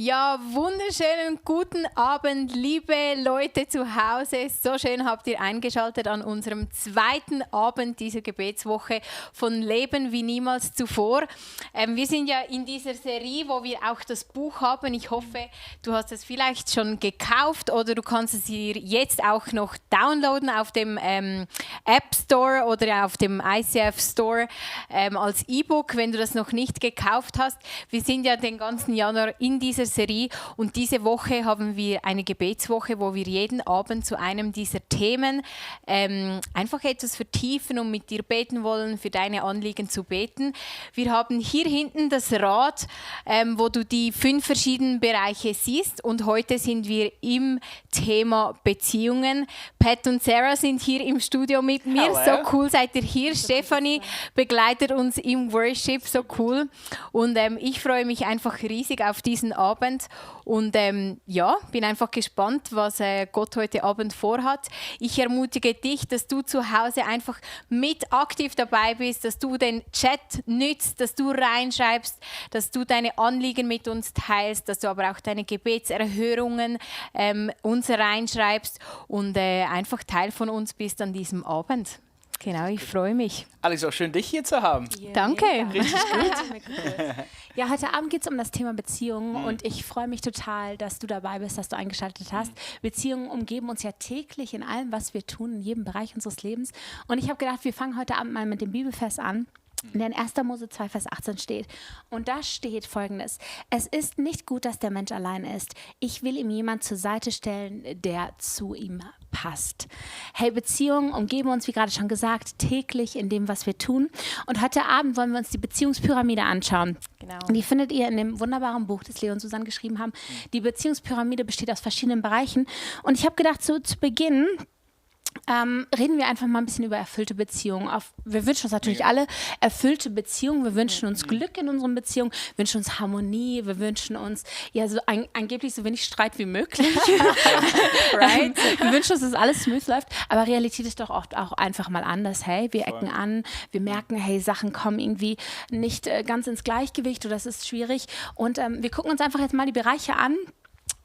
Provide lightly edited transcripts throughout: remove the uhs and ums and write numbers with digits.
Ja, wunderschönen guten Abend, liebe Leute zu Hause. So schön habt ihr eingeschaltet an unserem zweiten Abend dieser Gebetswoche von Leben wie niemals zuvor. Wir sind ja in dieser Serie, wo wir auch das Buch haben. Ich hoffe, du hast es vielleicht schon gekauft oder du kannst es hier jetzt auch noch downloaden auf dem App Store oder auf dem ICF Store als E-Book, wenn du das noch nicht gekauft hast. Wir sind ja den ganzen Januar in dieser Serie und diese Woche haben wir eine Gebetswoche, wo wir jeden Abend zu einem dieser Themen einfach etwas vertiefen und mit dir beten wollen, für deine Anliegen zu beten. Wir haben hier hinten das Rad, wo du die 5 verschiedenen Bereiche siehst und heute sind wir im Thema Beziehungen. Pat und Sarah sind hier im Studio mit mir. Hello. So cool seid ihr hier. Stephanie begleitet uns im Worship, so cool. Und ich freue mich einfach riesig auf diesen Abend und bin einfach gespannt, was Gott heute Abend vorhat. Ich ermutige dich, dass du zu Hause einfach mit aktiv dabei bist, dass du den Chat nützt, dass du reinschreibst, dass du deine Anliegen mit uns teilst, dass du aber auch deine Gebetserhörungen uns reinschreibst und einfach Teil von uns bist an diesem Abend. Genau, ich freue mich. Alex, auch schön, dich hier zu haben. Ja, danke. Richtig gut. Ja, heute Abend geht es um das Thema Beziehungen und ich freue mich total, dass du dabei bist, dass du eingeschaltet hast. Beziehungen umgeben uns ja täglich in allem, was wir tun, in jedem Bereich unseres Lebens. Und ich habe gedacht, wir fangen heute Abend mal mit dem Bibelvers an, der in 1. Mose 2, Vers 18 steht. Und da steht Folgendes: Es ist nicht gut, dass der Mensch allein ist. Ich will ihm jemand zur Seite stellen, der zu ihm passt. Hey, Beziehungen umgeben uns, wie gerade schon gesagt, täglich in dem, was wir tun. Und heute Abend wollen wir uns die Beziehungspyramide anschauen. Genau. Die findet ihr in dem wunderbaren Buch, das Leo und Susanne geschrieben haben. Die Beziehungspyramide besteht aus verschiedenen Bereichen. Und ich habe gedacht, so zu Beginn reden wir einfach mal ein bisschen über erfüllte Beziehungen. Wir wünschen uns natürlich alle erfüllte Beziehungen. Wir wünschen uns Glück in unseren Beziehungen, wir wünschen uns Harmonie, wir wünschen uns so angeblich so wenig Streit wie möglich. Right? Wir wünschen uns, dass alles smooth läuft, aber Realität ist doch oft auch einfach mal anders. Hey, wir ecken an, wir merken, hey, Sachen kommen irgendwie nicht ganz ins Gleichgewicht oder es ist schwierig und wir gucken uns einfach jetzt mal die Bereiche an,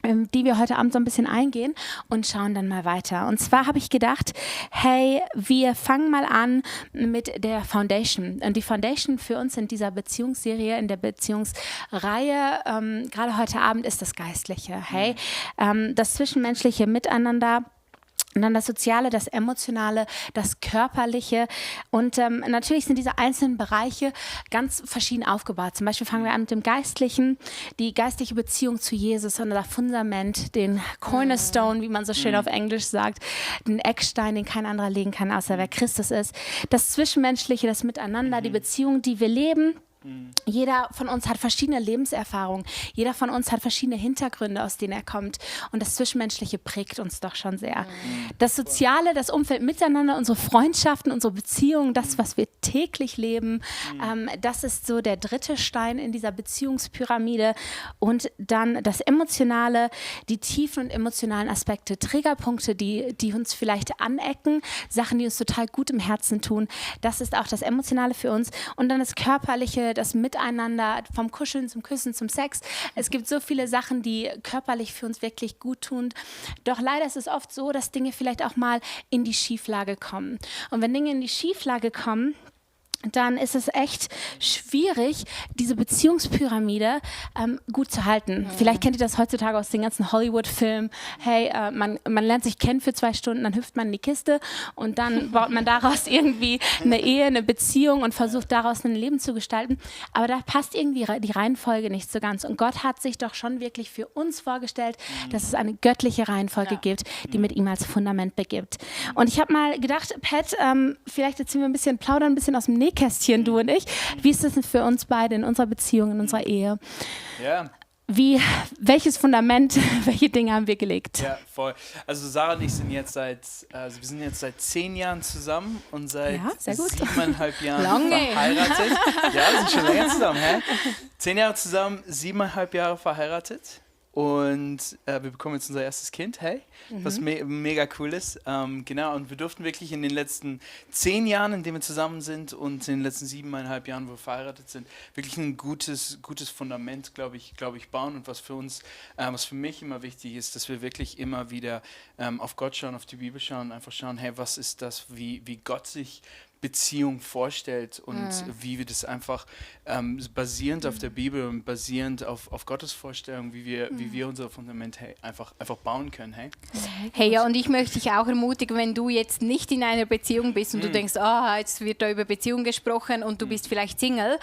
die wir heute Abend so ein bisschen eingehen und schauen dann mal weiter. Und zwar habe ich gedacht, hey, wir fangen mal an mit der Foundation. Und die Foundation für uns in dieser Beziehungsserie, in der Beziehungsreihe, gerade heute Abend ist das Geistliche. Hey, das zwischenmenschliche Miteinander. Und dann das Soziale, das Emotionale, das Körperliche. Und natürlich sind diese einzelnen Bereiche ganz verschieden aufgebaut. Zum Beispiel fangen wir an mit dem Geistlichen, die geistliche Beziehung zu Jesus, unser Fundament, den Cornerstone, wie man so schön auf Englisch sagt, den Eckstein, den kein anderer legen kann, außer wer Christus ist. Das Zwischenmenschliche, das Miteinander, die Beziehung, die wir leben. Jeder von uns hat verschiedene Lebenserfahrungen. Jeder von uns hat verschiedene Hintergründe, aus denen er kommt. Und das Zwischenmenschliche prägt uns doch schon sehr. Das Soziale, das Umfeld miteinander, unsere Freundschaften, unsere Beziehungen, das, was wir täglich leben, das ist so der dritte Stein in dieser Beziehungspyramide. Und dann das Emotionale, die tiefen und emotionalen Aspekte, Triggerpunkte, die uns vielleicht anecken, Sachen, die uns total gut im Herzen tun. Das ist auch das Emotionale für uns. Und dann das Körperliche, das Miteinander, vom Kuscheln zum Küssen zum Sex. Es gibt so viele Sachen, die körperlich für uns wirklich gut tun. Doch leider ist es oft so, dass Dinge vielleicht auch mal in die Schieflage kommen. Und wenn Dinge in die Schieflage kommen, dann ist es echt schwierig, diese Beziehungspyramide gut zu halten. Vielleicht kennt ihr das heutzutage aus den ganzen Hollywood-Filmen. Hey, man lernt sich kennen für 2 Stunden, dann hüpft man in die Kiste und dann baut man daraus irgendwie eine Ehe, eine Beziehung und versucht daraus ein Leben zu gestalten. Aber da passt irgendwie die Reihenfolge nicht so ganz. Und Gott hat sich doch schon wirklich für uns vorgestellt, dass es eine göttliche Reihenfolge gibt, die mit ihm als Fundament begibt. Und ich habe mal gedacht, Pat, vielleicht erzählen wir plaudern ein bisschen aus dem Nähkästchen, du und ich. Wie ist das denn für uns beide in unserer Beziehung, in unserer Ehe? Ja. Welches Fundament, welche Dinge haben wir gelegt? Ja, voll. Also Sarah und ich sind jetzt seit 10 Jahren zusammen und seit 7,5 Jahren verheiratet. Ja, wir sind schon länger zusammen, hä? 10 Jahre zusammen, 7,5 Jahre verheiratet. Und wir bekommen jetzt unser erstes Kind, was mega cool ist. Genau, und wir durften wirklich in den letzten 10 Jahren, in denen wir zusammen sind und in den letzten 7,5 Jahren, wo wir verheiratet sind, wirklich ein gutes Fundament, glaube ich, bauen. Und was für mich immer wichtig ist, dass wir wirklich immer wieder auf Gott schauen, auf die Bibel schauen, einfach schauen, hey, was ist das, wie Gott sich Beziehung vorstellt und wie wir das einfach basierend auf der Bibel und basierend auf Gottes Vorstellung, wie wir unser Fundament einfach bauen können. Hey, ja, und ich möchte dich auch ermutigen, wenn du jetzt nicht in einer Beziehung bist und du denkst, jetzt wird da über Beziehung gesprochen und du bist vielleicht Single,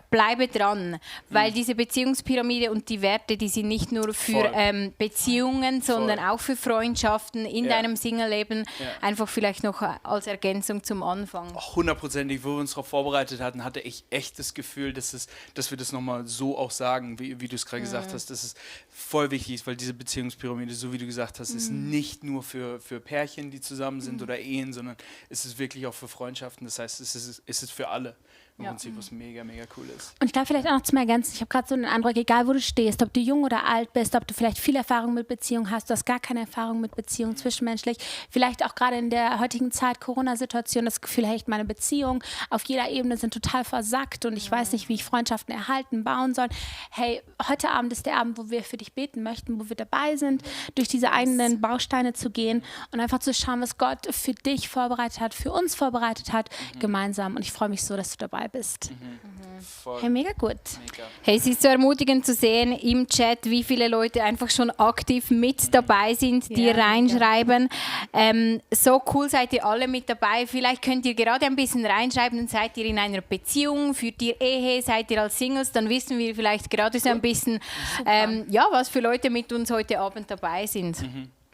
bleibe dran, weil diese Beziehungspyramide und die Werte, die sind nicht nur für Beziehungen, sondern auch für Freundschaften in deinem Single-Leben, einfach vielleicht noch als Ergänzung zum Anfang. 100%ig, wo wir uns darauf vorbereitet hatten, hatte ich echt das Gefühl, dass wir das nochmal so auch sagen, wie du es gerade gesagt hast, dass es voll wichtig ist, weil diese Beziehungspyramide, so wie du gesagt hast, ist nicht nur für Pärchen, die zusammen sind oder Ehen, sondern es ist wirklich auch für Freundschaften. Das heißt, es ist für alle. Im Prinzip, was mega, mega cool ist. Und ich glaube vielleicht auch noch zum Ergänzen, ich habe gerade so einen Eindruck, egal wo du stehst, ob du jung oder alt bist, ob du vielleicht viel Erfahrung mit Beziehung hast, du hast gar keine Erfahrung mit Beziehung zwischenmenschlich, vielleicht auch gerade in der heutigen Zeit, Corona-Situation, das Gefühl, hey, meine Beziehungen auf jeder Ebene sind total versackt und ich weiß nicht, wie ich Freundschaften erhalten, bauen soll. Hey, heute Abend ist der Abend, wo wir für dich beten möchten, wo wir dabei sind, durch diese eigenen Bausteine zu gehen und einfach zu schauen, was Gott für dich vorbereitet hat, für uns vorbereitet hat, gemeinsam. Und ich freue mich so, dass du dabei bist. Hey, mega gut. Hey, es ist so ermutigend zu sehen im Chat, wie viele Leute einfach schon aktiv mit dabei sind, die reinschreiben. So cool seid ihr alle mit dabei. Vielleicht könnt ihr gerade ein bisschen reinschreiben, seid ihr in einer Beziehung, führt ihr Ehe, seid ihr als Singles, dann wissen wir vielleicht gerade so ein bisschen, was für Leute mit uns heute Abend dabei sind.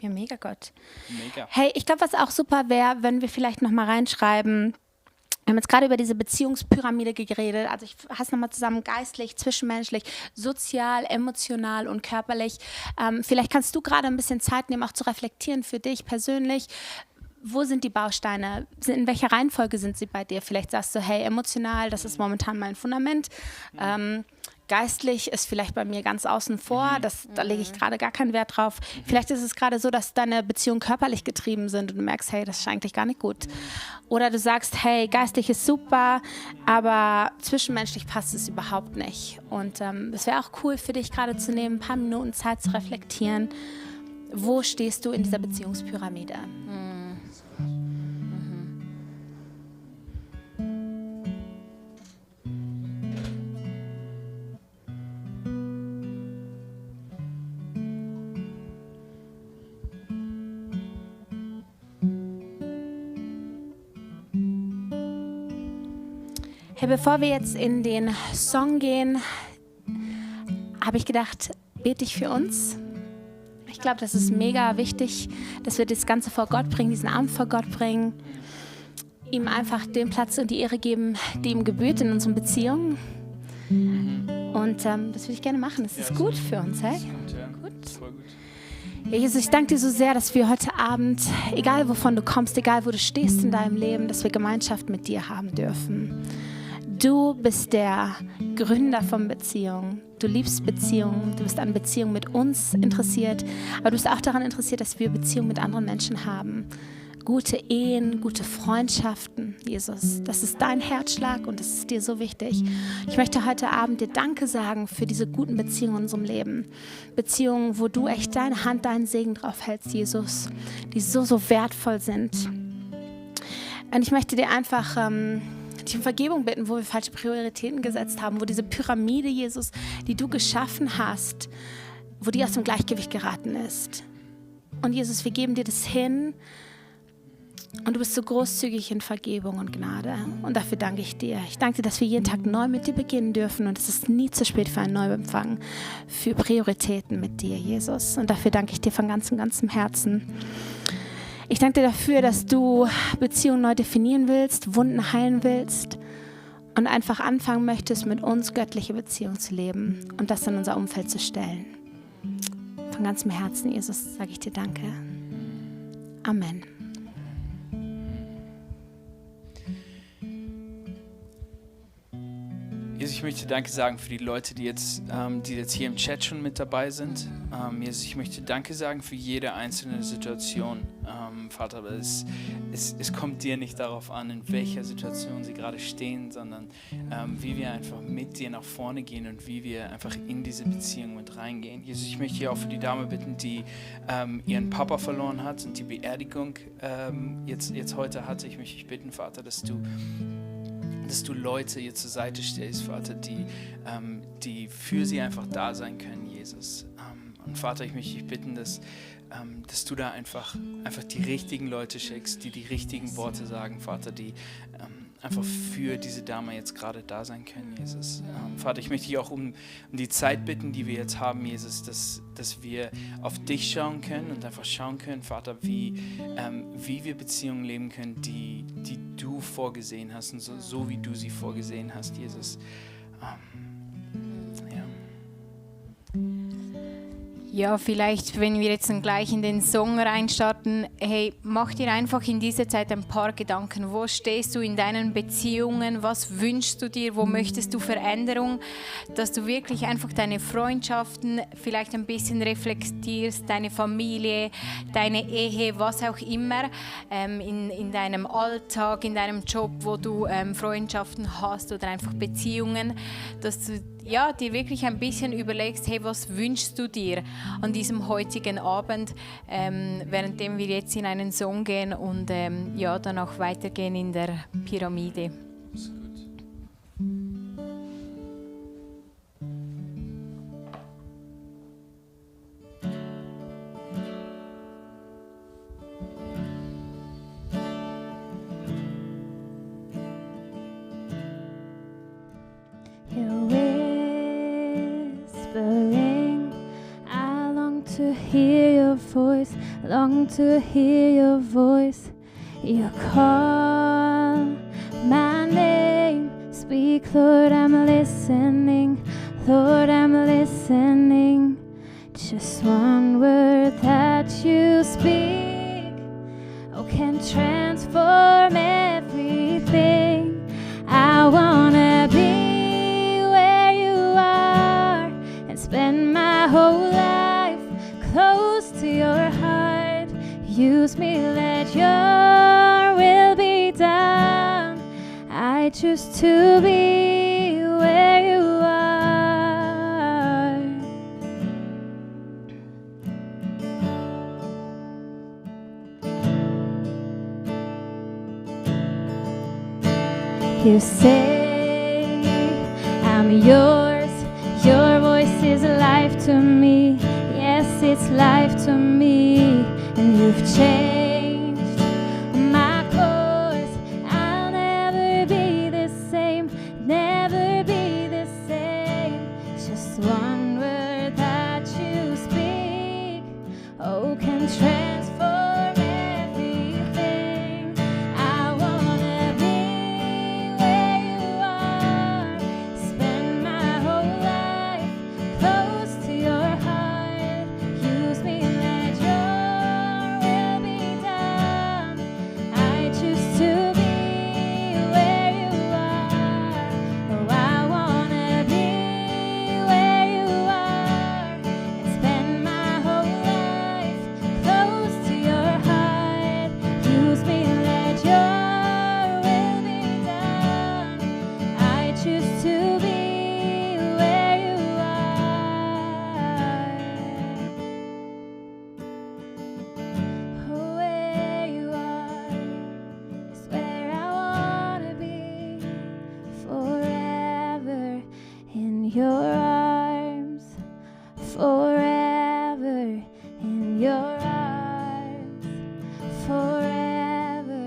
Ja, mega gut. Mega. Hey, ich glaube, was auch super wäre, wenn wir vielleicht nochmal reinschreiben, wir haben jetzt gerade über diese Beziehungspyramide geredet, also ich fasse es nochmal zusammen, geistlich, zwischenmenschlich, sozial, emotional und körperlich. Vielleicht kannst du gerade ein bisschen Zeit nehmen, auch zu reflektieren für dich persönlich. Wo sind die Bausteine? In welcher Reihenfolge sind sie bei dir? Vielleicht sagst du, hey, emotional, das ist momentan mein Fundament. Geistlich ist vielleicht bei mir ganz außen vor, da lege ich gerade gar keinen Wert drauf. Vielleicht ist es gerade so, dass deine Beziehungen körperlich getrieben sind und du merkst, hey, das ist eigentlich gar nicht gut. Oder du sagst, hey, geistlich ist super, aber zwischenmenschlich passt es überhaupt nicht. Und es wäre auch cool für dich gerade zu nehmen, ein paar Minuten Zeit zu reflektieren. Wo stehst du in dieser Beziehungspyramide? Hey, bevor wir jetzt in den Song gehen, habe ich gedacht, bete ich für uns. Ich glaube, das ist mega wichtig, dass wir das Ganze vor Gott bringen, diesen Abend vor Gott bringen, ihm einfach den Platz und die Ehre geben, die ihm gebührt in unseren Beziehungen. Und das würde ich gerne machen. Das ist gut für uns, hey? Gut. Voll gut. Ja, Jesus, ich danke dir so sehr, dass wir heute Abend, egal wovon du kommst, egal wo du stehst in deinem Leben, dass wir Gemeinschaft mit dir haben dürfen. Du bist der Gründer von Beziehungen. Du liebst Beziehungen. Du bist an Beziehungen mit uns interessiert. Aber du bist auch daran interessiert, dass wir Beziehungen mit anderen Menschen haben. Gute Ehen, gute Freundschaften, Jesus. Das ist dein Herzschlag und das ist dir so wichtig. Ich möchte heute Abend dir Danke sagen für diese guten Beziehungen in unserem Leben. Beziehungen, wo du echt deine Hand, deinen Segen drauf hältst, Jesus. Die so, so wertvoll sind. Und ich möchte dir einfach dich um Vergebung bitten, wo wir falsche Prioritäten gesetzt haben, wo diese Pyramide, Jesus, die du geschaffen hast, wo die aus dem Gleichgewicht geraten ist. Und Jesus, wir geben dir das hin und du bist so großzügig in Vergebung und Gnade. Und dafür danke ich dir. Ich danke dir, dass wir jeden Tag neu mit dir beginnen dürfen und es ist nie zu spät für einen Neuempfang, für Prioritäten mit dir, Jesus. Und dafür danke ich dir von ganzem, ganzem Herzen. Ich danke dir dafür, dass du Beziehungen neu definieren willst, Wunden heilen willst und einfach anfangen möchtest, mit uns göttliche Beziehungen zu leben und das in unser Umfeld zu stellen. Von ganzem Herzen, Jesus, sage ich dir Danke. Amen. Jesus, ich möchte Danke sagen für die Leute, die jetzt hier im Chat schon mit dabei sind. Jesus, ich möchte Danke sagen für jede einzelne Situation. Vater, aber es kommt dir nicht darauf an, in welcher Situation sie gerade stehen, sondern wie wir einfach mit dir nach vorne gehen und wie wir einfach in diese Beziehung mit reingehen. Jesus, ich möchte hier auch für die Dame bitten, die ihren Papa verloren hat und die Beerdigung jetzt heute hatte. Ich möchte dich bitten, Vater, dass du Leute ihr zur Seite stellst, Vater, die für sie einfach da sein können, Jesus. Und Vater, ich möchte dich bitten, dass du da einfach die richtigen Leute schickst, die richtigen Worte sagen, Vater, die einfach für diese Dame jetzt gerade da sein können, Jesus. Vater, ich möchte dich auch um die Zeit bitten, die wir jetzt haben, Jesus, dass wir auf dich schauen können und einfach schauen können, Vater, wie wir Beziehungen leben können, die du vorgesehen hast und so wie du sie vorgesehen hast, Jesus. Ja, vielleicht, wenn wir jetzt dann gleich in den Song reinstarten, hey, mach dir einfach in dieser Zeit ein paar Gedanken. Wo stehst du in deinen Beziehungen? Was wünschst du dir? Wo möchtest du Veränderung? Dass du wirklich einfach deine Freundschaften vielleicht ein bisschen reflektierst, deine Familie, deine Ehe, was auch immer, in deinem Alltag, in deinem Job, wo du Freundschaften hast oder einfach Beziehungen, dass du dir wirklich ein bisschen überlegst, hey, was wünschst du dir an diesem heutigen Abend, währenddem wir jetzt in einen Song gehen und dann auch weitergehen in der Pyramide. Long to hear your voice. You call my name. Speak, Lord, I'm listening. Lord, I'm listening. Just one word that you speak, can transform everything. I wanna be where you are and spend my whole life close to your heart. Use me, let your will be done. I choose to be where you are. You say I'm yours. Your voice is life to me. Yes, it's life to me. And you've changed my course. I'll never be the same, never be the same. Just one word that you speak, can transform everything. I wanna be where you are, spend my whole life close to your heart. Use me, let your will be done. I choose to be where you are. Oh, I wanna be where you are and spend my whole life close to your heart. Use me, let your will be done. I choose to be where you are. Where you are is where I wanna be, forever in your arms, forever in your arms, forever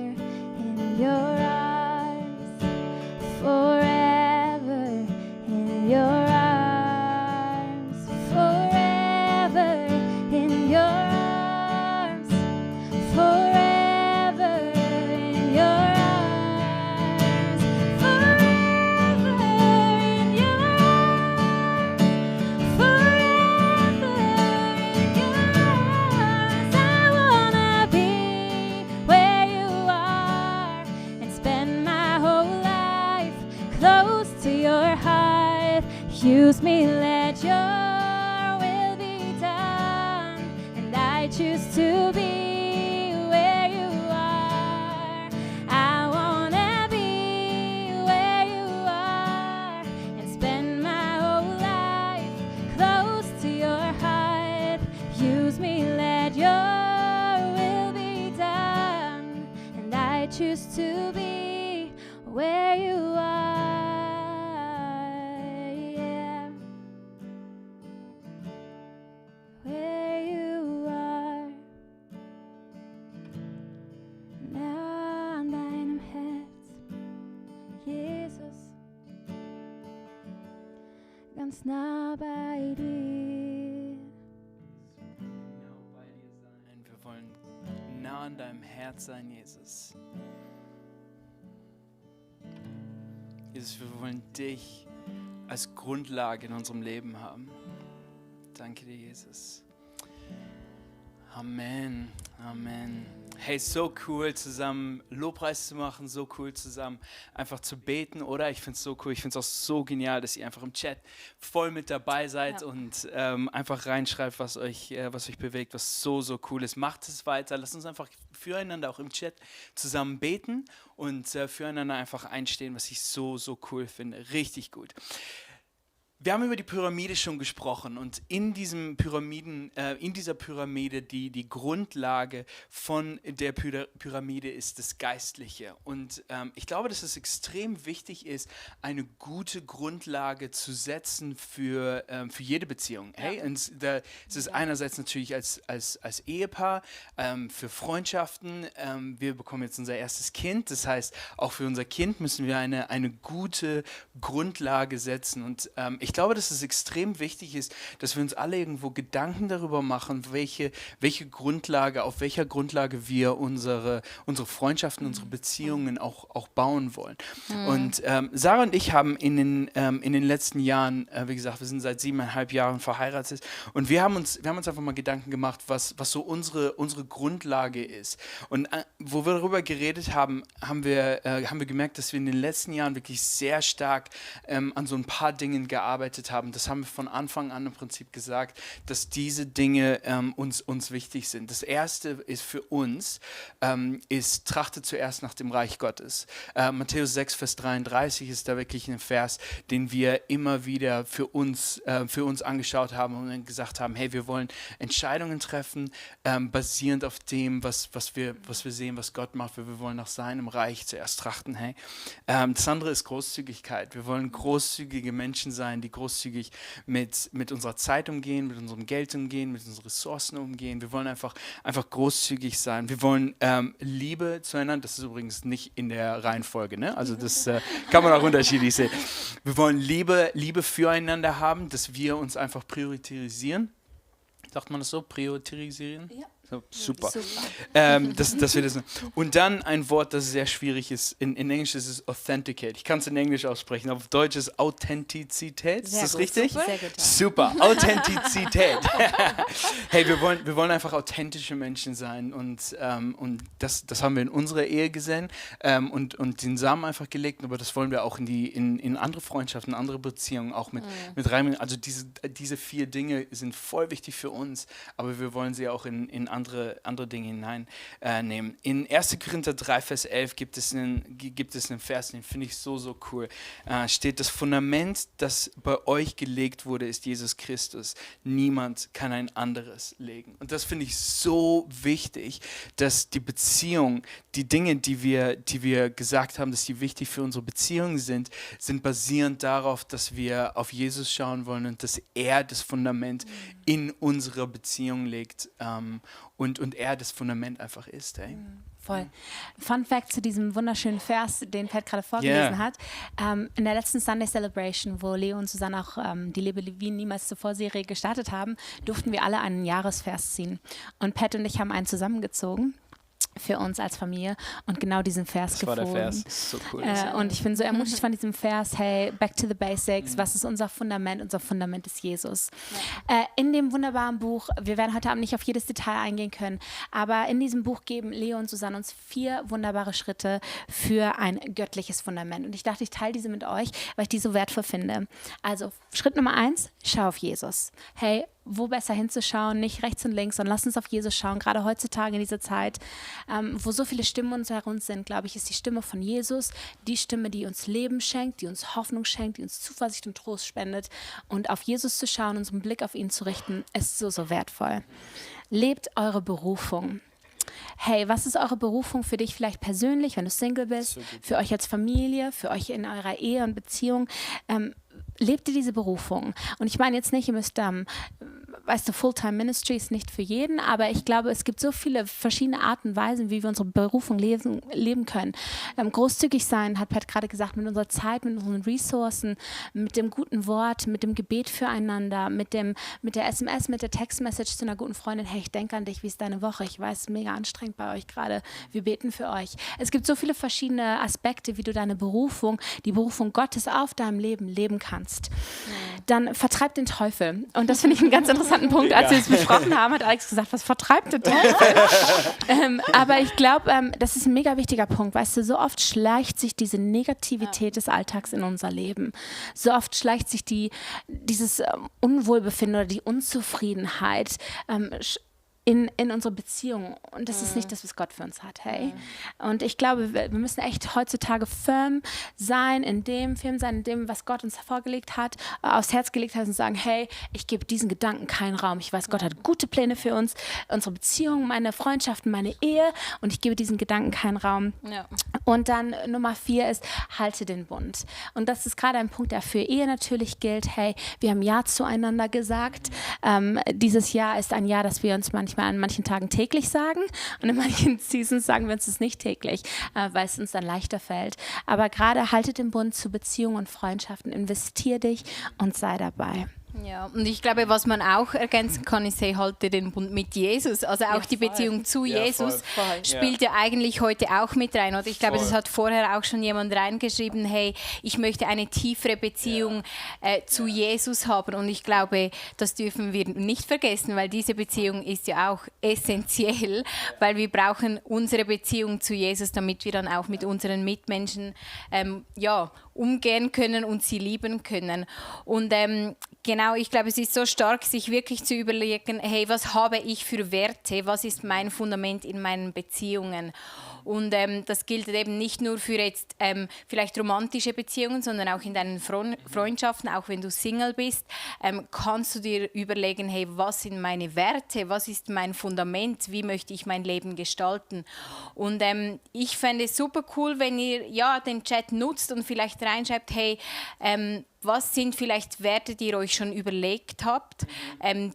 in your arms, forever in your arms, forever in your arms, forever in your arms, forever in your arms, forever in your arms. I wanna be where you are and spend my whole life close to your heart. Use me, let your will be done. And I choose to be where you are. I wanna be where you are and spend my whole life close to your heart. Use me, let your will be done. And I choose to be where you are. Yeah. Where you are. Nah an deinem Herz, Jesus, ganz nah bei dir. Genau bei dir sein. Wir wollen nah an deinem Herz sein, Jesus. Jesus, wir wollen dich als Grundlage in unserem Leben haben. Danke dir, Jesus. Amen, Amen. Hey, so cool, zusammen Lobpreis zu machen, so cool, zusammen einfach zu beten, oder? Ich finde es so cool, ich finde es auch so genial, dass ihr einfach im Chat voll mit dabei seid und einfach reinschreibt, was euch bewegt, was so, so cool ist. Macht es weiter, lasst uns einfach füreinander auch im Chat zusammen beten und füreinander einfach einstehen, was ich so, so cool finde. Richtig gut. Wir haben über die Pyramide schon gesprochen und in dieser Pyramide, die Grundlage von der Pyramide ist das Geistliche. Und ich glaube, dass es extrem wichtig ist, eine gute Grundlage zu setzen für jede Beziehung. Hey? Und es ist einerseits natürlich als Ehepaar, für Freundschaften. Wir bekommen jetzt unser erstes Kind. Das heißt, auch für unser Kind müssen wir eine gute Grundlage setzen. Und ich glaube, dass es extrem wichtig ist, dass wir uns alle irgendwo Gedanken darüber machen, welche Grundlage, auf welcher Grundlage wir unsere Freundschaften, unsere Beziehungen auch bauen wollen. Und Sarah und ich haben in den letzten Jahren, wie gesagt, wir sind seit 7,5 Jahren verheiratet und wir haben uns einfach mal Gedanken gemacht, was so unsere Grundlage ist. Und wo wir darüber geredet haben, haben wir gemerkt, dass wir in den letzten Jahren wirklich sehr stark an so ein paar Dingen gearbeitet haben. Das haben wir von Anfang an im Prinzip gesagt, dass diese Dinge uns wichtig sind. Das erste ist für uns, trachtet zuerst nach dem Reich Gottes. Matthäus 6, Vers 33 ist da wirklich ein Vers, den wir immer wieder für uns angeschaut haben und dann gesagt haben, hey, wir wollen Entscheidungen treffen, basierend auf dem, was wir sehen, was Gott macht. Wir wollen nach seinem Reich zuerst trachten. Hey. Das andere ist Großzügigkeit. Wir wollen großzügige Menschen sein, die großzügig mit unserer Zeit umgehen, mit unserem Geld umgehen, mit unseren Ressourcen umgehen. Wir wollen einfach großzügig sein. Wir wollen Liebe zueinander, das ist übrigens nicht in der Reihenfolge, ne? Also das kann man auch unterschiedlich sehen. Wir wollen Liebe füreinander haben, dass wir uns einfach priorisieren. Sagt man das so? Priorisieren? Ja. So, super. Dass wir das. Und dann ein Wort, das sehr schwierig ist. In Englisch ist es authenticate. Ich kann es in Englisch aussprechen. Auf Deutsch ist Authentizität. Ist das richtig? Super. Sehr gut, ja. Super. Authentizität. Hey, wir wollen einfach authentische Menschen sein. Und das haben wir in unserer Ehe gesehen und den Samen einfach gelegt. Aber das wollen wir auch in andere Freundschaften, andere Beziehungen auch mit reinbringen. Also diese 4 Dinge sind voll wichtig für uns. Aber wir wollen sie auch in andere Dinge hineinnehmen. In 1. Korinther 3, Vers 11 gibt es einen Vers, den finde ich so, so cool. Steht, das Fundament, das bei euch gelegt wurde, ist Jesus Christus. Niemand kann ein anderes legen. Und das finde ich so wichtig, dass die Beziehung, die Dinge, die wir gesagt haben, dass die wichtig für unsere Beziehung sind basierend darauf, dass wir auf Jesus schauen wollen und dass er das Fundament in unsere Beziehung legt. Und er das Fundament einfach ist. Hey. Voll. Fun Fact zu diesem wunderschönen Vers, den Pat gerade vorgelesen hat. In der letzten Sunday Celebration, wo Leo und Susanne auch die Lebe wie niemals zuvor Serie gestartet haben, durften wir alle einen Jahresvers ziehen. Und Pat und ich haben einen zusammengezogen. für uns als Familie und genau diesen Vers Das gefunden. war der Vers. Das ist so cool. Und ich bin so ermutigt von diesem Vers, hey, back to the basics, was ist unser Fundament? Unser Fundament ist Jesus. In dem wunderbaren Buch, wir werden heute Abend nicht auf jedes Detail eingehen können, aber in diesem Buch geben Leo und Susanne uns 4 wunderbare Schritte für ein göttliches Fundament. Und ich dachte, ich teile diese mit euch, weil ich die so wertvoll finde. Also Schritt Nummer 1, schau auf Jesus. Hey, wo besser hinzuschauen, nicht rechts und links, sondern lass uns auf Jesus schauen. Gerade heutzutage in dieser Zeit, wo so viele Stimmen um uns herum sind, glaube ich, ist die Stimme von Jesus die Stimme, die uns Leben schenkt, die uns Hoffnung schenkt, die uns Zuversicht und Trost spendet. Und auf Jesus zu schauen, unseren Blick auf ihn zu richten, ist so, so wertvoll. Lebt eure Berufung. Hey, was ist eure Berufung für dich vielleicht persönlich, wenn du Single bist, für euch als Familie, für euch in eurer Ehe und Beziehung? Lebt ihr diese Berufung? Und ich meine jetzt nicht, ihr müsst, weißt du, Fulltime Ministry ist nicht für jeden, aber ich glaube, es gibt so viele verschiedene Arten und Weisen, wie wir unsere Berufung leben können. Großzügig sein, hat Pat gerade gesagt, mit unserer Zeit, mit unseren Ressourcen, mit dem guten Wort, mit dem Gebet füreinander, mit der SMS, mit der Textmessage zu einer guten Freundin, hey, ich denke an dich, wie ist deine Woche? Ich weiß, es ist mega anstrengend bei euch gerade, wir beten für euch. Es gibt so viele verschiedene Aspekte, wie du deine Berufung, die Berufung Gottes auf deinem Leben leben kannst. Dann vertreib den Teufel. Und das finde ich einen ganz interessanten Punkt. Als wir es besprochen haben, hat Alex gesagt, was vertreibt der Teufel? Aber ich glaube, das ist ein mega wichtiger Punkt. Weißt du, so oft schleicht sich diese Negativität des Alltags in unser Leben. So oft schleicht sich dieses Unwohlbefinden oder die Unzufriedenheit in unsere Beziehung. Und das ist nicht das, was Gott für uns hat. Hey? Und ich glaube, wir müssen echt heutzutage firm sein in dem, was Gott uns vorgelegt hat, aufs Herz gelegt hat und sagen, hey, ich gebe diesen Gedanken keinen Raum. Ich weiß, Gott hat gute Pläne für uns, unsere Beziehung, meine Freundschaften, meine Ehe, und ich gebe diesen Gedanken keinen Raum. Ja. Und dann Nummer 4 ist, halte den Bund. Und das ist gerade ein Punkt, der für Ehe natürlich gilt. Hey, wir haben Ja zueinander gesagt. Dieses Jahr ist ein Jahr, das wir uns manchmal an manchen Tagen täglich sagen, und in manchen Seasons sagen wir uns das nicht täglich, weil es uns dann leichter fällt. Aber gerade halte den Bund zu Beziehungen und Freundschaften, investier dich und sei dabei. Ja, und ich glaube, was man auch ergänzen kann, ist, hey, halte den Bund mit Jesus. Also auch die Beziehung zu Jesus spielt ja eigentlich heute auch mit rein. Oder ich glaube, das hat vorher auch schon jemand reingeschrieben, hey, ich möchte eine tiefere Beziehung zu Jesus haben. Und ich glaube, das dürfen wir nicht vergessen, weil diese Beziehung ist ja auch essentiell, weil wir brauchen unsere Beziehung zu Jesus, damit wir dann auch mit unseren Mitmenschen umgehen können und sie lieben können. Und genau, ich glaube, es ist so stark, sich wirklich zu überlegen, hey, was habe ich für Werte, was ist mein Fundament in meinen Beziehungen? Und das gilt eben nicht nur für jetzt vielleicht romantische Beziehungen, sondern auch in deinen Freundschaften, auch wenn du Single bist, kannst du dir überlegen, hey, was sind meine Werte, was ist mein Fundament, wie möchte ich mein Leben gestalten? Und ich fände es super cool, wenn ihr den Chat nutzt und vielleicht reinschreibt, hey, was sind vielleicht Werte, die ihr euch schon überlegt habt,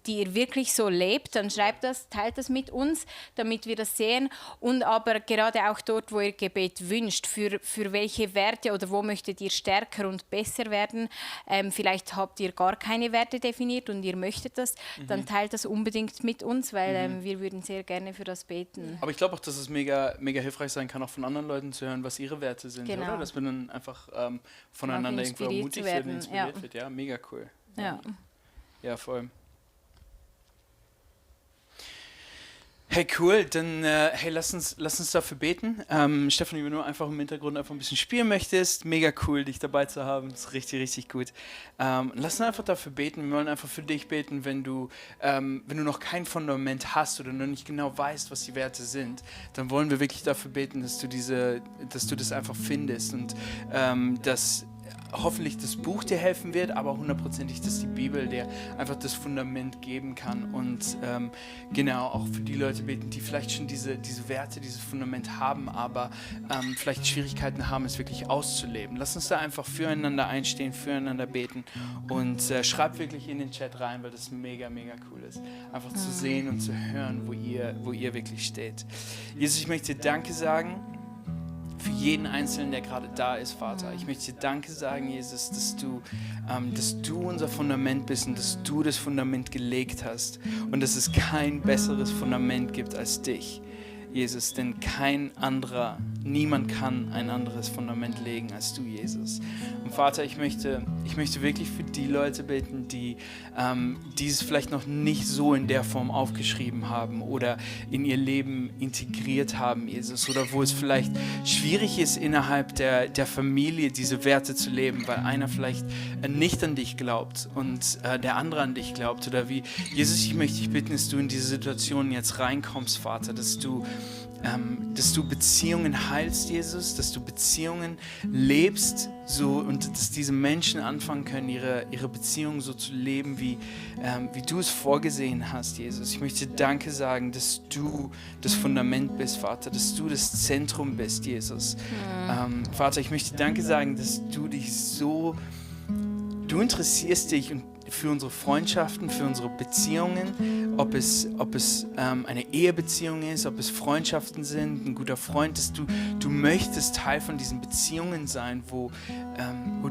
die ihr wirklich so lebt? Dann schreibt das, teilt das mit uns, damit wir das sehen. Und aber gerade auch dort, wo ihr Gebet wünscht, für welche Werte oder wo möchtet ihr stärker und besser werden? Vielleicht habt ihr gar keine Werte definiert und ihr möchtet das, dann teilt das unbedingt mit uns, weil wir würden sehr gerne für das beten. Aber ich glaube auch, dass es mega, mega hilfreich sein kann, auch von anderen Leuten zu hören, was ihre Werte sind, genau. Oder? Dass wir dann einfach voneinander irgendwo ermutigt werden. Inspiriert wird, ja, mega cool. Ja, voll. Hey, cool, dann lass uns dafür beten. Stefan, wenn du einfach im Hintergrund einfach ein bisschen spielen möchtest, mega cool, dich dabei zu haben, das ist richtig, richtig gut. Lass uns einfach dafür beten, wir wollen einfach für dich beten, wenn du noch kein Fundament hast oder noch nicht genau weißt, was die Werte sind, dann wollen wir wirklich dafür beten, dass du das einfach findest und dass hoffentlich das Buch dir helfen wird, aber hundertprozentig, dass die Bibel dir einfach das Fundament geben kann und genau auch für die Leute beten, die vielleicht schon diese Werte, dieses Fundament haben, aber vielleicht Schwierigkeiten haben, es wirklich auszuleben. Lass uns da einfach füreinander einstehen, füreinander beten und schreibt wirklich in den Chat rein, weil das mega, mega cool ist, einfach zu sehen und zu hören, wo ihr wirklich steht. Jesus, ich möchte dir Danke sagen für jeden Einzelnen, der gerade da ist, Vater. Ich möchte dir Danke sagen, Jesus, dass du unser Fundament bist und dass du das Fundament gelegt hast und dass es kein besseres Fundament gibt als dich. Jesus, denn niemand kann ein anderes Fundament legen als du, Jesus. Und Vater, ich möchte wirklich für die Leute beten, die dieses vielleicht noch nicht so in der Form aufgeschrieben haben oder in ihr Leben integriert haben, Jesus, oder wo es vielleicht schwierig ist, innerhalb der Familie diese Werte zu leben, weil einer vielleicht nicht an dich glaubt und der andere an dich glaubt, oder wie. Jesus, ich möchte dich bitten, dass du in diese Situation jetzt reinkommst, Vater, dass du Beziehungen heilst, Jesus, dass du Beziehungen lebst so, und dass diese Menschen anfangen können, ihre Beziehungen so zu leben, wie du es vorgesehen hast, Jesus. Ich möchte Danke sagen, dass du das Fundament bist, Vater, dass du das Zentrum bist, Jesus. Vater, ich möchte Danke sagen, dass du interessierst dich für unsere Freundschaften, für unsere Beziehungen, ob es eine Ehebeziehung ist, ob es Freundschaften sind, ein guter Freund, dass du möchtest Teil von diesen Beziehungen sein, wo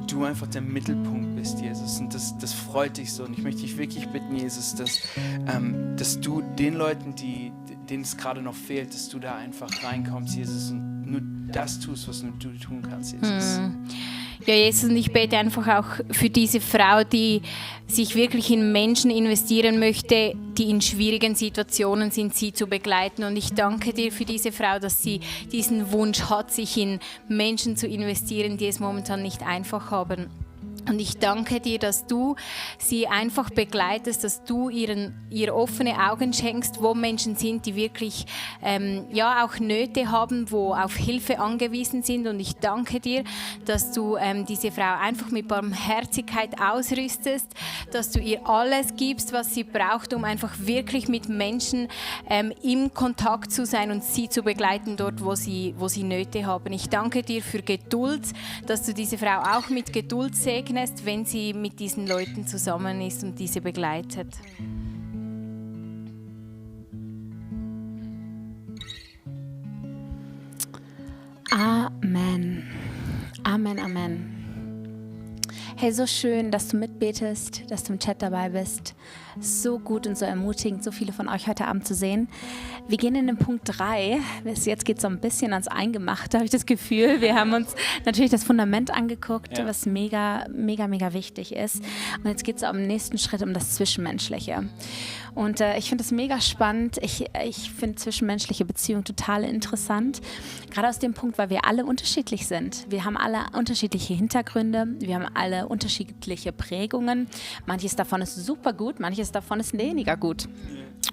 du einfach der Mittelpunkt bist, Jesus. Und das freut dich so. Und ich möchte dich wirklich bitten, Jesus, dass du den Leuten, denen es gerade noch fehlt, dass du da einfach reinkommst, Jesus, und nur das tust, was nur du tun kannst, Jesus. Ja, Jesus, und ich bete einfach auch für diese Frau, die sich wirklich in Menschen investieren möchte, die in schwierigen Situationen sind, sie zu begleiten. Und ich danke dir für diese Frau, dass sie diesen Wunsch hat, sich in Menschen zu investieren, die es momentan nicht einfach haben. Und ich danke dir, dass du sie einfach begleitest, dass du ihr offene Augen schenkst, wo Menschen sind, die wirklich auch Nöte haben, wo auf Hilfe angewiesen sind. Und ich danke dir, dass du diese Frau einfach mit Barmherzigkeit ausrüstest, dass du ihr alles gibst, was sie braucht, um einfach wirklich mit Menschen im Kontakt zu sein und sie zu begleiten dort, wo sie Nöte haben. Ich danke dir für Geduld, dass du diese Frau auch mit Geduld segnest, wenn sie mit diesen Leuten zusammen ist und diese begleitet. Amen. Amen, Amen. Hey, so schön, dass du mitbetest, dass du im Chat dabei bist. So gut und so ermutigend, so viele von euch heute Abend zu sehen. Wir gehen in den Punkt 3. Jetzt geht es so ein bisschen ans Eingemachte, habe ich das Gefühl. Wir haben uns natürlich das Fundament angeguckt, was mega, mega, mega wichtig ist. Und jetzt geht es am nächsten Schritt um das Zwischenmenschliche. Und ich finde das mega spannend. Ich finde zwischenmenschliche Beziehungen total interessant. Gerade aus dem Punkt, weil wir alle unterschiedlich sind. Wir haben alle unterschiedliche Hintergründe. Wir haben alle unterschiedliche Prägungen. Manches davon ist super gut, manches davon ist weniger gut.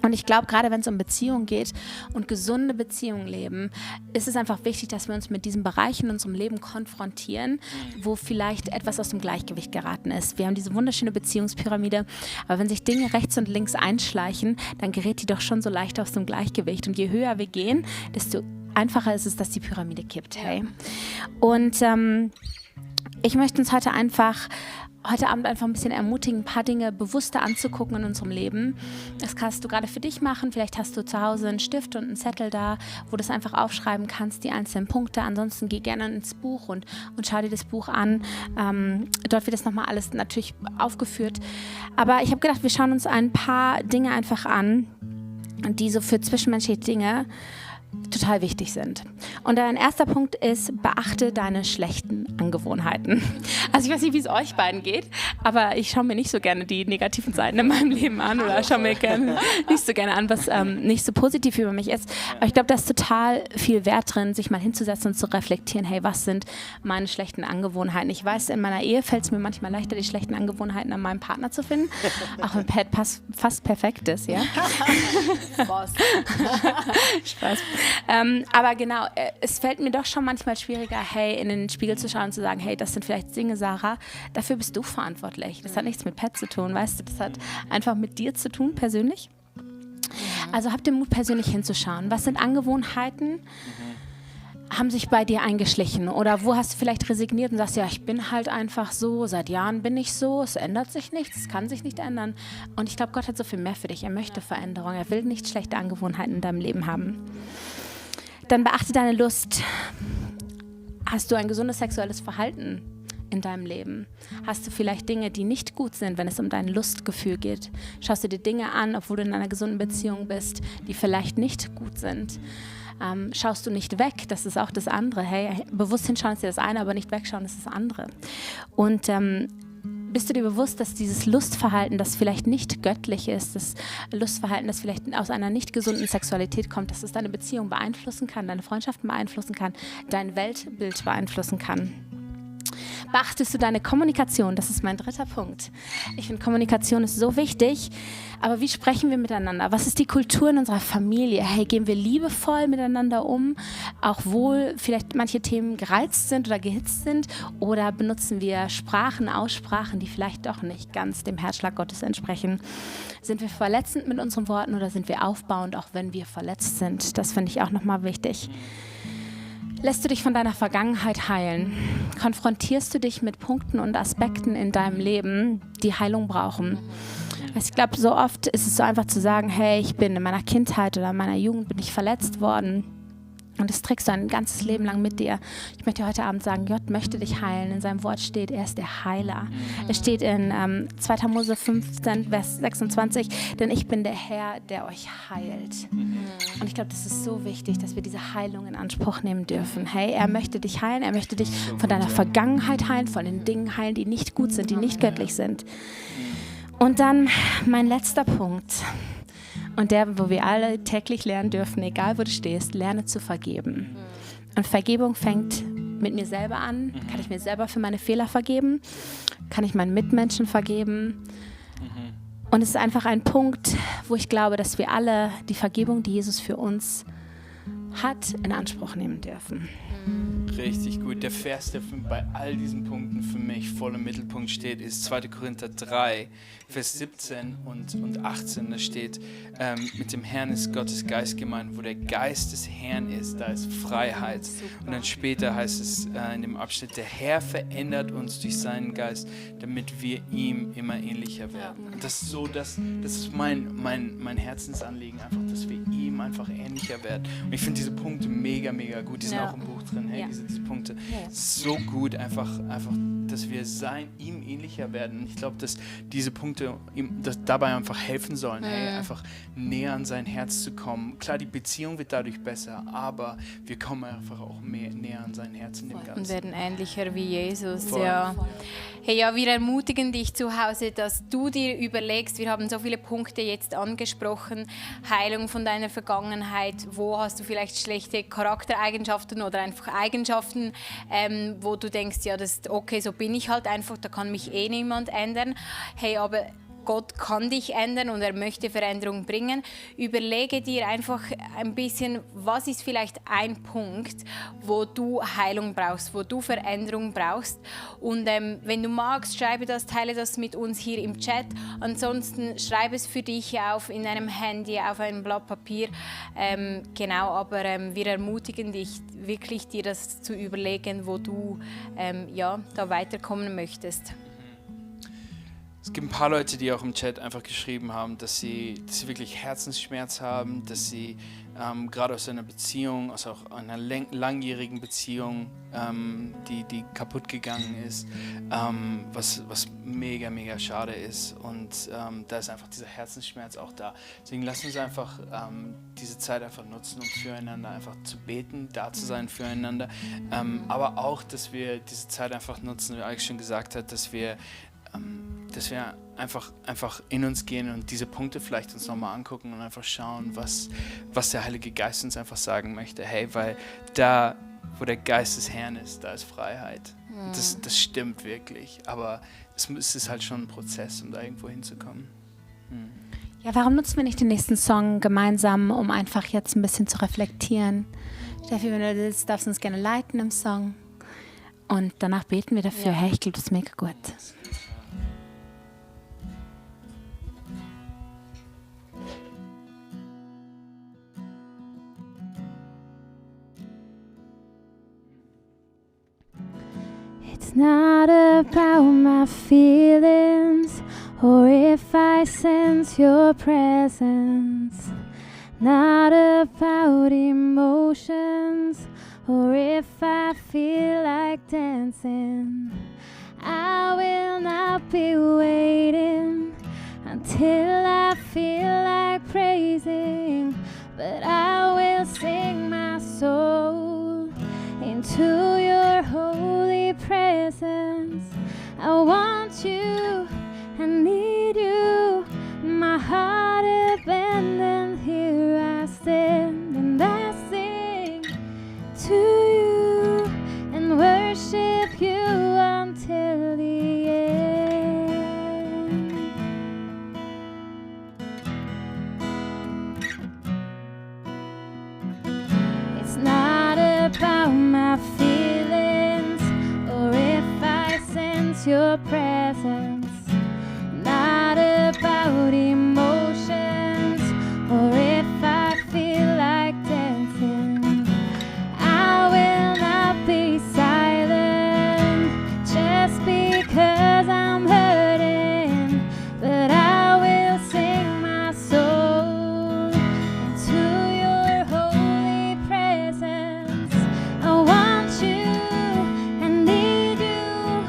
Und ich glaube, gerade wenn es um Beziehungen geht und gesunde Beziehungen leben, ist es einfach wichtig, dass wir uns mit diesen Bereichen in unserem Leben konfrontieren, wo vielleicht etwas aus dem Gleichgewicht geraten ist. Wir haben diese wunderschöne Beziehungspyramide, aber wenn sich Dinge rechts und links einschleichen, dann gerät die doch schon so leicht aus dem Gleichgewicht. Und je höher wir gehen, desto einfacher ist es, dass die Pyramide kippt. Hey? Und ich möchte uns heute Abend einfach ein bisschen ermutigen, ein paar Dinge bewusster anzugucken in unserem Leben. Das kannst du gerade für dich machen. Vielleicht hast du zu Hause einen Stift und einen Zettel da, wo du das einfach aufschreiben kannst, die einzelnen Punkte. Ansonsten geh gerne ins Buch und schau dir das Buch an. Dort wird das nochmal alles natürlich aufgeführt. Aber ich habe gedacht, wir schauen uns ein paar Dinge einfach an, die so für zwischenmenschliche Dinge total wichtig sind. Und ein erster Punkt ist, beachte deine schlechten Angewohnheiten. Also ich weiß nicht, wie es euch beiden geht, aber ich schaue mir nicht so gerne die negativen Seiten in meinem Leben an oder schaue mir nicht so gerne an, was nicht so positiv über mich ist. Aber ich glaube, da ist total viel Wert drin, sich mal hinzusetzen und zu reflektieren, hey, was sind meine schlechten Angewohnheiten? Ich weiß, in meiner Ehe fällt es mir manchmal leichter, die schlechten Angewohnheiten an meinem Partner zu finden, auch wenn Pat fast perfekt ist, ja. Spaß. Aber genau, es fällt mir doch schon manchmal schwieriger, hey, in den Spiegel zu schauen und zu sagen, hey, das sind vielleicht Dinge, Sarah, dafür bist du verantwortlich. Das hat nichts mit Pat zu tun, weißt du, das hat einfach mit dir zu tun, persönlich. Also hab den Mut, persönlich hinzuschauen. Was sind Angewohnheiten, haben sich bei dir eingeschlichen? Oder wo hast du vielleicht resigniert und sagst, ja, ich bin halt einfach so, seit Jahren bin ich so, es ändert sich nichts, es kann sich nicht ändern. Und ich glaube, Gott hat so viel mehr für dich. Er möchte Veränderung, er will nicht schlechte Angewohnheiten in deinem Leben haben. Dann beachte deine Lust. Hast du ein gesundes sexuelles Verhalten in deinem Leben? Hast du vielleicht Dinge, die nicht gut sind, wenn es um dein Lustgefühl geht? Schaust du dir Dinge an, obwohl du in einer gesunden Beziehung bist, die vielleicht nicht gut sind? Schaust du nicht weg, das ist auch das andere. Hey, bewusst hinschauen ist ja das eine, aber nicht wegschauen ist das andere. Und bist du dir bewusst, dass dieses Lustverhalten, das vielleicht nicht göttlich ist, das Lustverhalten, das vielleicht aus einer nicht gesunden Sexualität kommt, dass es deine Beziehung beeinflussen kann, deine Freundschaften beeinflussen kann, dein Weltbild beeinflussen kann? Beachtest du deine Kommunikation? Das ist mein dritter Punkt. Ich finde, Kommunikation ist so wichtig, aber wie sprechen wir miteinander? Was ist die Kultur in unserer Familie? Hey, gehen wir liebevoll miteinander um, auch wohl vielleicht manche Themen gereizt sind oder gehitzt sind, oder benutzen wir Sprachen, Aussprachen, die vielleicht doch nicht ganz dem Herzschlag Gottes entsprechen? Sind wir verletzend mit unseren Worten oder sind wir aufbauend, auch wenn wir verletzt sind? Das finde ich auch nochmal wichtig. Lässt du dich von deiner Vergangenheit heilen? Konfrontierst du dich mit Punkten und Aspekten in deinem Leben, die Heilung brauchen? Ich glaube, so oft ist es so einfach zu sagen, hey, ich bin in meiner Kindheit oder in meiner Jugend bin ich verletzt worden. Und das trägst du ein ganzes Leben lang mit dir. Ich möchte dir heute Abend sagen, Gott möchte dich heilen. In seinem Wort steht, er ist der Heiler. Es steht in 2. Mose 15, Vers 26, denn ich bin der Herr, der euch heilt. Und ich glaube, das ist so wichtig, dass wir diese Heilung in Anspruch nehmen dürfen. Hey, er möchte dich heilen, er möchte dich von deiner Vergangenheit heilen, von den Dingen heilen, die nicht gut sind, die nicht göttlich sind. Und dann mein letzter Punkt. Und der, wo wir alle täglich lernen dürfen, egal wo du stehst, lerne zu vergeben. Und Vergebung fängt mit mir selber an. Kann ich mir selber für meine Fehler vergeben? Kann ich meinen Mitmenschen vergeben? Und es ist einfach ein Punkt, wo ich glaube, dass wir alle die Vergebung, die Jesus für uns hat, in Anspruch nehmen dürfen. Richtig gut. Der Vers, der bei all diesen Punkten für mich voll im Mittelpunkt steht, ist 2. Korinther 3, Vers 17 und 18. Da steht, mit dem Herrn ist Gottes Geist gemeint. Wo der Geist des Herrn ist, da ist Freiheit. Und dann später heißt es in dem Abschnitt, der Herr verändert uns durch seinen Geist, damit wir ihm immer ähnlicher werden. Und das ist so, das ist mein Herzensanliegen, einfach, dass wir ihm einfach ähnlicher werden. Und ich finde diese Punkte mega, mega gut. Die sind auch im Buch drin. Hey, diese Punkte. So gut, einfach, dass wir ihm ähnlicher werden. Und ich glaube, dass diese Punkte ihm dabei einfach helfen sollen, hey, einfach näher an sein Herz zu kommen. Klar, die Beziehung wird dadurch besser, aber wir kommen einfach auch näher an sein Herz in dem Ganzen. Und werden ähnlicher wie Jesus. Voll. Ja. Hey, ja, wir ermutigen dich zu Hause, dass du dir überlegst, wir haben so viele Punkte jetzt angesprochen, Heilung von deiner Vergangenheit, wo hast du vielleicht schlechte Charaktereigenschaften oder einfach Eigenschaften, wo du denkst, ja, das ist okay, so bin ich halt einfach, da kann mich eh niemand ändern. Hey, aber Gott kann dich ändern und er möchte Veränderung bringen. Überlege dir einfach ein bisschen, was ist vielleicht ein Punkt, wo du Heilung brauchst, wo du Veränderung brauchst. Und wenn du magst, schreibe das, teile das mit uns hier im Chat. Ansonsten schreibe es für dich auf in deinem Handy, auf einem Blatt Papier. Genau, aber wir ermutigen dich wirklich, dir das zu überlegen, wo du da weiterkommen möchtest. Es gibt ein paar Leute, die auch im Chat einfach geschrieben haben, dass sie wirklich Herzensschmerz haben, dass sie gerade aus einer Beziehung, aus auch einer langjährigen Beziehung, die kaputt gegangen ist, was mega, mega schade ist. Und da ist einfach dieser Herzensschmerz auch da. Deswegen lassen wir uns einfach diese Zeit einfach nutzen, um füreinander einfach zu beten, da zu sein füreinander. Aber auch, dass wir diese Zeit einfach nutzen, wie Alex schon gesagt hat, dass wir einfach in uns gehen und diese Punkte vielleicht uns nochmal angucken und einfach schauen, was der Heilige Geist uns einfach sagen möchte. Hey, weil da, wo der Geist des Herrn ist, da ist Freiheit. Das stimmt wirklich, aber es ist halt schon ein Prozess, um da irgendwo hinzukommen. Ja, warum nutzen wir nicht den nächsten Song gemeinsam, um einfach jetzt ein bisschen zu reflektieren? Steffi, wenn du willst, darfst du uns gerne leiten im Song. Und danach beten wir dafür. Hey, ich glaube, das ist mega gut. It's not about my feelings or if I sense your presence. Not about emotions or if I feel like dancing. I will not be waiting until I feel like praising, but I will sing my your presence, not about emotions or if I feel like dancing. I will not be silent just because I'm hurting, but I will sing my soul into your holy presence. I want you and need you.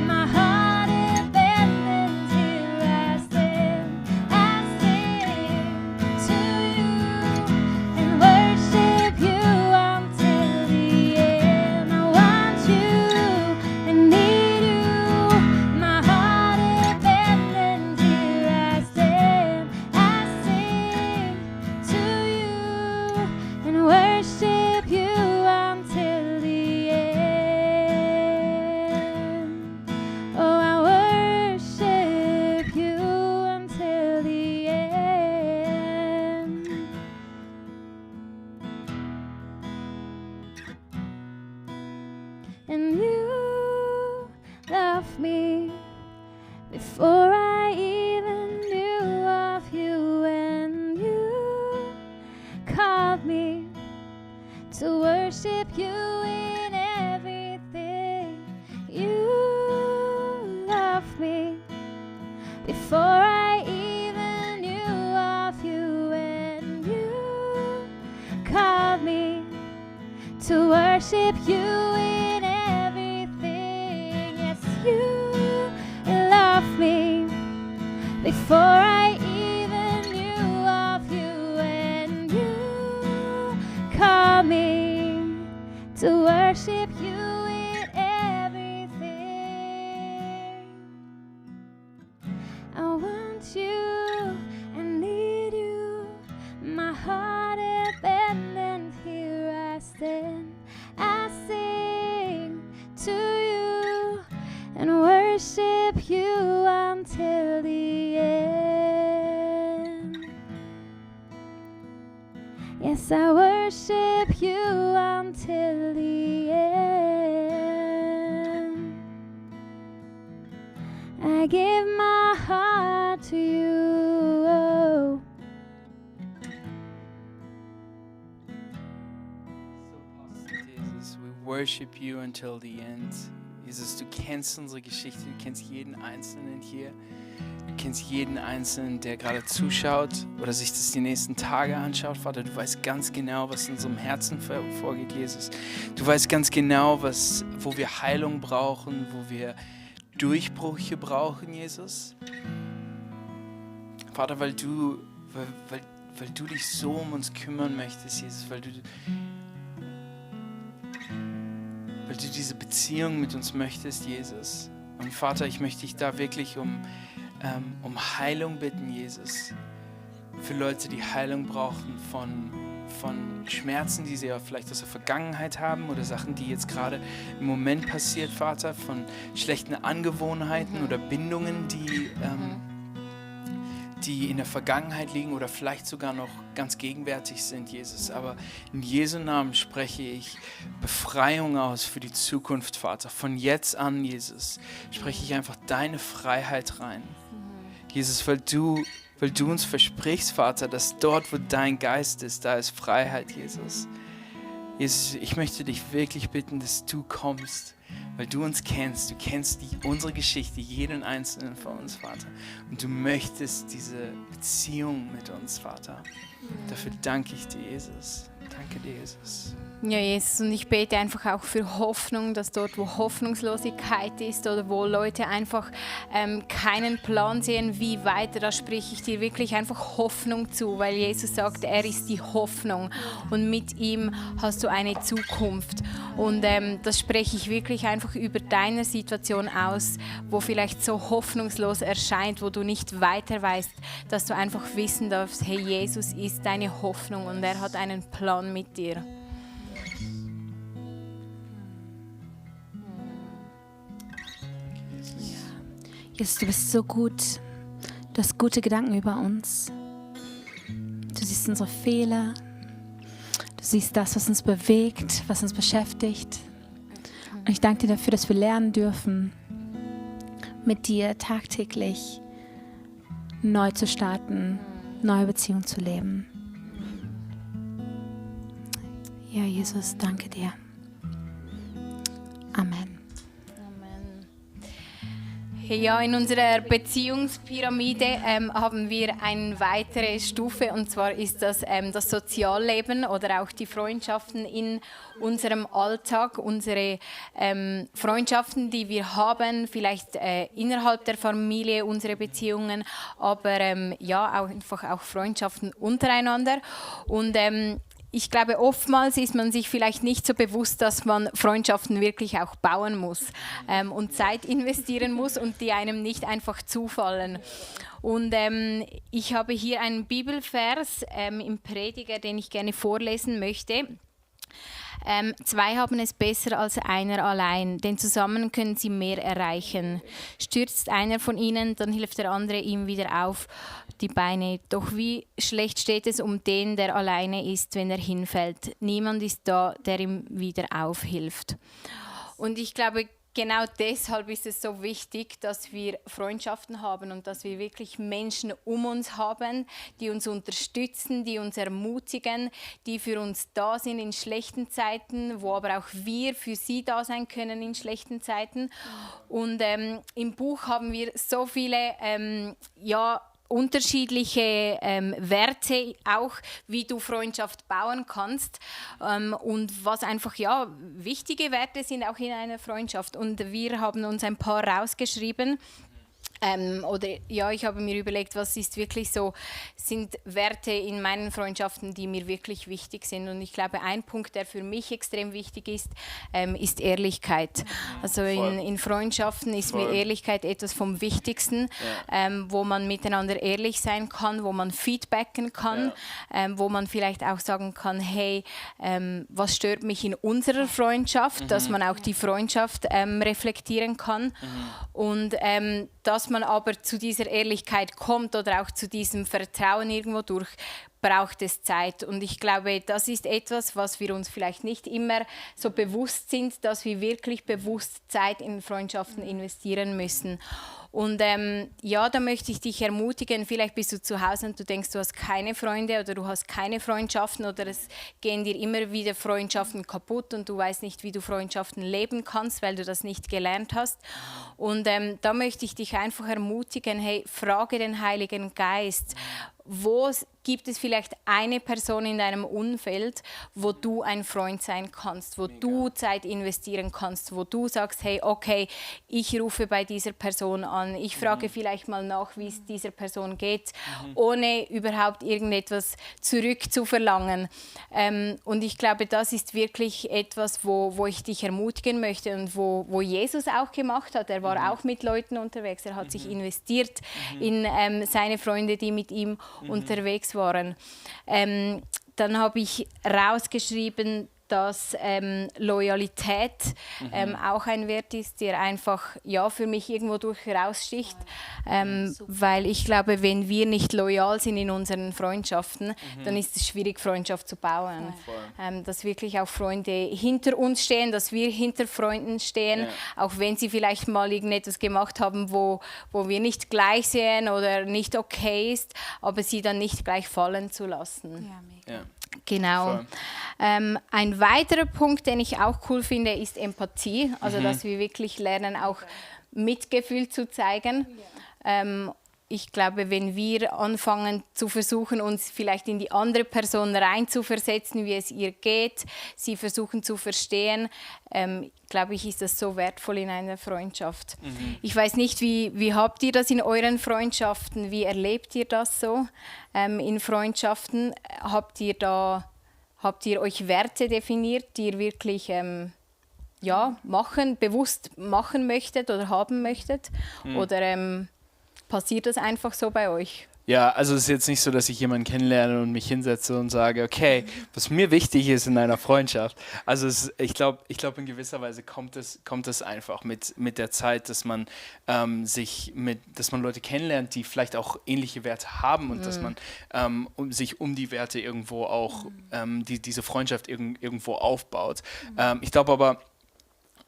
My heart is bending till I stand. I sing to you and worship you until the end. I want you and need you. My heart is bending till I stand. I sing to you and worship you until the end. Oh, I worship you until the end. And you love me before I even knew of you, and you called me to worship you in everything. You love me before I even knew of you, and you called me to worship you in everything. Yes, you love me before I even knew of you, and you call me to worship you in everything. I want you and need you. My heart is bending, here I stand. I sing to you and worship you until the end. Yes, I worship you until the end. I give my heart to you. Oh. Jesus, we worship you until the end. Jesus, du kennst unsere Geschichte, du kennst jeden Einzelnen hier. Du kennst jeden Einzelnen, der gerade zuschaut oder sich das die nächsten Tage anschaut. Vater, du weißt ganz genau, was in unserem Herzen vorgeht, Jesus. Du weißt ganz genau, wo wir Heilung brauchen, wo wir Durchbrüche brauchen, Jesus. Vater, weil du dich so um uns kümmern möchtest, Jesus, weil du diese Beziehung mit uns möchtest, Jesus. Und Vater, ich möchte dich da wirklich um Heilung bitten, Jesus. Für Leute, die Heilung brauchen von Schmerzen, die sie ja vielleicht aus der Vergangenheit haben oder Sachen, die jetzt gerade im Moment passiert, Vater, von schlechten Angewohnheiten oder Bindungen, die in der Vergangenheit liegen oder vielleicht sogar noch ganz gegenwärtig sind, Jesus. Aber in Jesu Namen spreche ich Befreiung aus für die Zukunft, Vater. Von jetzt an, Jesus, spreche ich einfach deine Freiheit rein. Jesus, weil du uns versprichst, Vater, dass dort, wo dein Geist ist, da ist Freiheit, Jesus. Jesus, ich möchte dich wirklich bitten, dass du kommst, weil du uns kennst. Du kennst unsere Geschichte, jeden einzelnen von uns, Vater. Und du möchtest diese Beziehung mit uns, Vater. Dafür danke ich dir, Jesus. Danke dir, Jesus. Ja, Jesus, und ich bete einfach auch für Hoffnung, dass dort, wo Hoffnungslosigkeit ist oder wo Leute einfach keinen Plan sehen, wie weiter, da spreche ich dir wirklich einfach Hoffnung zu, weil Jesus sagt, er ist die Hoffnung und mit ihm hast du eine Zukunft. Und das spreche ich wirklich einfach über deine Situation aus, wo vielleicht so hoffnungslos erscheint, wo du nicht weiter weißt, dass du einfach wissen darfst, hey, Jesus ist deine Hoffnung und er hat einen Plan mit dir. Jesus, du bist so gut. Du hast gute Gedanken über uns. Du siehst unsere Fehler. Du siehst das, was uns bewegt, was uns beschäftigt. Und ich danke dir dafür, dass wir lernen dürfen, mit dir tagtäglich neu zu starten, neue Beziehungen zu leben. Ja, Jesus, danke dir. Amen. Ja, in unserer Beziehungspyramide haben wir eine weitere Stufe, und zwar ist das das Sozialleben oder auch die Freundschaften in unserem Alltag, unsere Freundschaften, die wir haben, vielleicht innerhalb der Familie, unsere Beziehungen, aber ja, auch einfach auch Freundschaften untereinander. Und ich glaube, oftmals ist man sich vielleicht nicht so bewusst, dass man Freundschaften wirklich auch bauen muss und Zeit investieren muss und die einem nicht einfach zufallen. Und ich habe hier einen Bibelvers im Prediger, den ich gerne vorlesen möchte. 2 haben es besser als einer allein, denn zusammen können sie mehr erreichen. Stürzt einer von ihnen, dann hilft der andere ihm wieder auf die Beine. Doch wie schlecht steht es um den, der alleine ist, wenn er hinfällt. Niemand ist da, der ihm wieder aufhilft. Und ich glaube, genau deshalb ist es so wichtig, dass wir Freundschaften haben und dass wir wirklich Menschen um uns haben, die uns unterstützen, die uns ermutigen, die für uns da sind in schlechten Zeiten, wo aber auch wir für sie da sein können in schlechten Zeiten. Und im Buch haben wir so viele unterschiedliche Werte auch, wie du Freundschaft bauen kannst und was einfach wichtige Werte sind auch in einer Freundschaft. Und wir haben uns ein paar rausgeschrieben. Ich habe mir überlegt, was ist wirklich so, sind Werte in meinen Freundschaften, die mir wirklich wichtig sind. Und ich glaube, ein Punkt, der für mich extrem wichtig ist Ehrlichkeit. Also in Freundschaften ist mir Ehrlichkeit etwas vom Wichtigsten, wo man miteinander ehrlich sein kann, wo man feedbacken kann, wo man vielleicht auch sagen kann, hey, was stört mich in unserer Freundschaft, dass man auch die Freundschaft reflektieren kann und dass man aber zu dieser Ehrlichkeit kommt oder auch zu diesem Vertrauen irgendwo durch, braucht es Zeit. Und ich glaube, das ist etwas, was wir uns vielleicht nicht immer so bewusst sind, dass wir wirklich bewusst Zeit in Freundschaften investieren müssen. Und da möchte ich dich ermutigen, vielleicht bist du zu Hause und du denkst, du hast keine Freunde oder du hast keine Freundschaften oder es gehen dir immer wieder Freundschaften kaputt und du weißt nicht, wie du Freundschaften leben kannst, weil du das nicht gelernt hast. Und da möchte ich dich einfach ermutigen, hey, frage den Heiligen Geist, wo gibt es vielleicht eine Person in deinem Umfeld, wo du ein Freund sein kannst, wo du Zeit investieren kannst, wo du sagst, hey, okay, ich rufe bei dieser Person an, ich frage vielleicht mal nach, wie es dieser Person geht, ohne überhaupt irgendetwas zurückzuverlangen. Und ich glaube, das ist wirklich etwas, wo ich dich ermutigen möchte und wo Jesus auch gemacht hat. Er war auch mit Leuten unterwegs, er hat sich investiert in seine Freunde, die mit ihm unterwegs waren. Dann habe ich rausgeschrieben, dass Loyalität auch ein Wert ist, der einfach für mich irgendwo durch heraussticht, weil ich glaube, wenn wir nicht loyal sind in unseren Freundschaften, dann ist es schwierig, Freundschaft zu bauen. Dass wirklich auch Freunde hinter uns stehen, dass wir hinter Freunden stehen, auch wenn sie vielleicht mal irgendetwas gemacht haben, wo wir nicht gleich sehen oder nicht okay ist, aber sie dann nicht gleich fallen zu lassen. Ja, mega. Ja. Genau. Ein weiterer Punkt, den ich auch cool finde, ist Empathie. Also, dass wir wirklich lernen, auch Mitgefühl zu zeigen. Ich glaube, wenn wir anfangen zu versuchen, uns vielleicht in die andere Person reinzuversetzen, wie es ihr geht, sie versuchen zu verstehen, glaube ich, ist das so wertvoll in einer Freundschaft. Ich weiß nicht, wie habt ihr das in euren Freundschaften? Wie erlebt ihr das so in Freundschaften? Habt ihr euch Werte definiert, die ihr wirklich bewusst machen möchtet oder haben möchtet? Oder passiert das einfach so bei euch? Ja, also es ist jetzt nicht so, dass ich jemanden kennenlerne und mich hinsetze und sage, okay, was mir wichtig ist in einer Freundschaft. Also ich glaube, in gewisser Weise kommt es einfach mit der Zeit, dass man dass man Leute kennenlernt, die vielleicht auch ähnliche Werte haben und dass man sich um die Werte irgendwo auch diese Freundschaft irgendwo aufbaut. Ich glaube aber,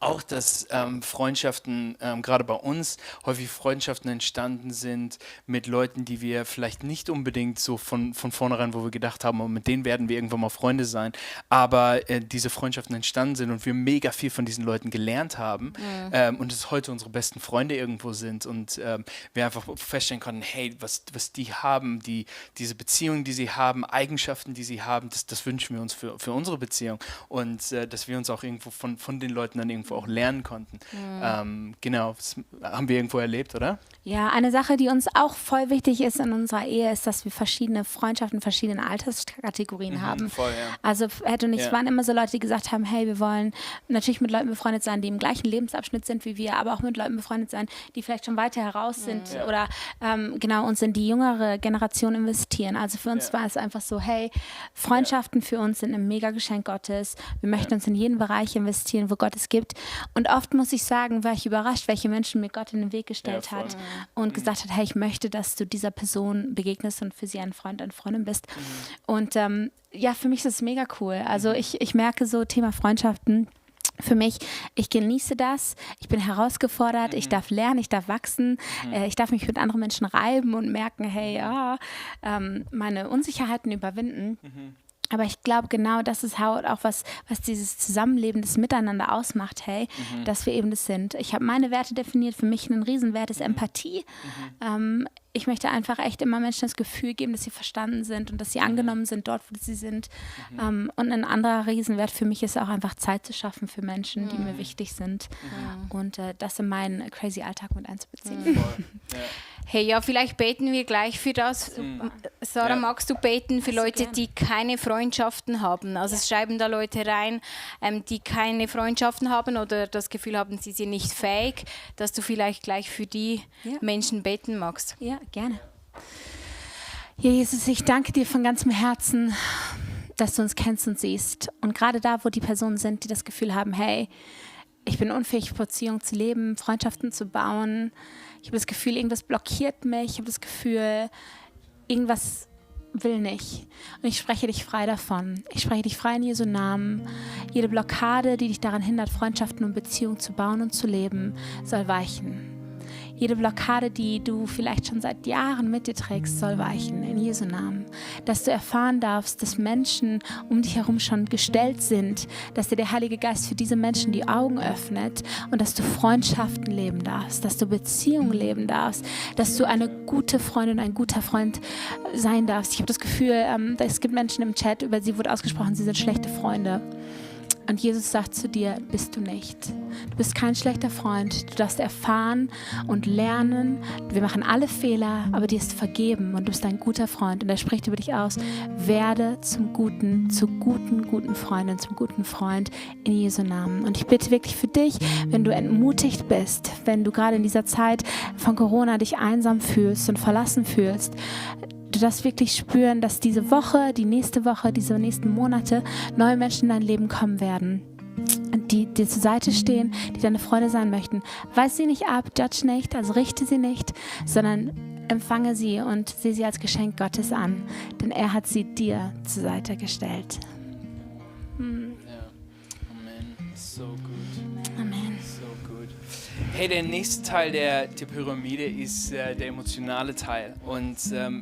auch, dass Freundschaften, gerade bei uns, häufig Freundschaften entstanden sind mit Leuten, die wir vielleicht nicht unbedingt so von vornherein, wo wir gedacht haben, oh, mit denen werden wir irgendwann mal Freunde sein, aber diese Freundschaften entstanden sind und wir mega viel von diesen Leuten gelernt haben und es heute unsere besten Freunde irgendwo sind und wir einfach feststellen konnten, hey, was die haben, diese Beziehungen, die sie haben, Eigenschaften, die sie haben, das wünschen wir uns für unsere Beziehung und dass wir uns auch irgendwo von den Leuten dann irgendwo auch lernen konnten. Genau, das haben wir irgendwo erlebt, oder? Ja, eine Sache, die uns auch voll wichtig ist in unserer Ehe, ist, dass wir verschiedene Freundschaften, verschiedene Alterskategorien haben. Voll, ja. Also Ed und ich waren immer so Leute, die gesagt haben, hey, wir wollen natürlich mit Leuten befreundet sein, die im gleichen Lebensabschnitt sind wie wir, aber auch mit Leuten befreundet sein, die vielleicht schon weiter heraus sind oder genau uns in die jüngere Generation investieren. Also für uns war es einfach so, hey, Freundschaften für uns sind ein mega Geschenk Gottes. Wir möchten uns in jeden Bereich investieren, wo Gott es gibt. Und oft muss ich sagen, war ich überrascht, welche Menschen mir Gott in den Weg gestellt hat und gesagt hat, hey, ich möchte, dass du dieser Person begegnest und für sie ein Freund, eine Freundin bist. Und ja, für mich ist es mega cool. Also ich merke so Thema Freundschaften, für mich, ich genieße das, ich bin herausgefordert, ich darf lernen, ich darf wachsen, ich darf mich mit anderen Menschen reiben und merken, hey, ja, meine Unsicherheiten überwinden. Aber ich glaube, genau das ist auch was dieses Zusammenleben, das Miteinander ausmacht, hey, dass wir eben das sind. Ich habe meine Werte definiert, für mich ein Riesenwert ist Empathie. Ich möchte einfach echt immer Menschen das Gefühl geben, dass sie verstanden sind und dass sie angenommen sind dort, wo sie sind. Und ein anderer Riesenwert für mich ist auch einfach Zeit zu schaffen für Menschen, die mir wichtig sind und das in meinen crazy Alltag mit einzubeziehen. Hey, ja, vielleicht beten wir gleich für das. Sarah, magst du beten für Leute, die keine Freundschaften haben? Also es schreiben da Leute rein, die keine Freundschaften haben oder das Gefühl haben, sie sind nicht fähig, dass du vielleicht gleich für die Menschen beten magst. Ja, gerne. Ja, Jesus, ich danke dir von ganzem Herzen, dass du uns kennst und siehst. Und gerade da, wo die Personen sind, die das Gefühl haben, hey, ich bin unfähig, Beziehungen zu leben, Freundschaften zu bauen. Ich habe das Gefühl, irgendwas blockiert mich. Ich habe das Gefühl, irgendwas will nicht. Und ich spreche dich frei davon. Ich spreche dich frei in Jesu Namen. Jede Blockade, die dich daran hindert, Freundschaften und Beziehungen zu bauen und zu leben, soll weichen. Jede Blockade, die du vielleicht schon seit Jahren mit dir trägst, soll weichen, in Jesu Namen. Dass du erfahren darfst, dass Menschen um dich herum schon gestellt sind, dass dir der Heilige Geist für diese Menschen die Augen öffnet und dass du Freundschaften leben darfst, dass du Beziehungen leben darfst, dass du eine gute Freundin, ein guter Freund sein darfst. Ich habe das Gefühl, es gibt Menschen im Chat, über sie wurde ausgesprochen, sie sind schlechte Freunde. Und Jesus sagt zu dir, bist du nicht. Du bist kein schlechter Freund. Du darfst erfahren und lernen. Wir machen alle Fehler, aber dir ist vergeben und du bist ein guter Freund. Und er spricht über dich aus. Werde zur guten Freundin, zum guten Freund in Jesu Namen. Und ich bitte wirklich für dich, wenn du entmutigt bist, wenn du gerade in dieser Zeit von Corona dich einsam fühlst und verlassen fühlst, du darfst wirklich spüren, dass diese Woche, diese nächsten Monate neue Menschen in dein Leben kommen werden, die dir zur Seite stehen, die deine Freunde sein möchten. Weis sie nicht ab, judge nicht, also richte sie nicht, sondern empfange sie und sehe sie als Geschenk Gottes an, denn er hat sie dir zur Seite gestellt. Ja. Amen. So gut. Amen. So gut. Hey, der nächste Teil der Pyramide ist der emotionale Teil. Und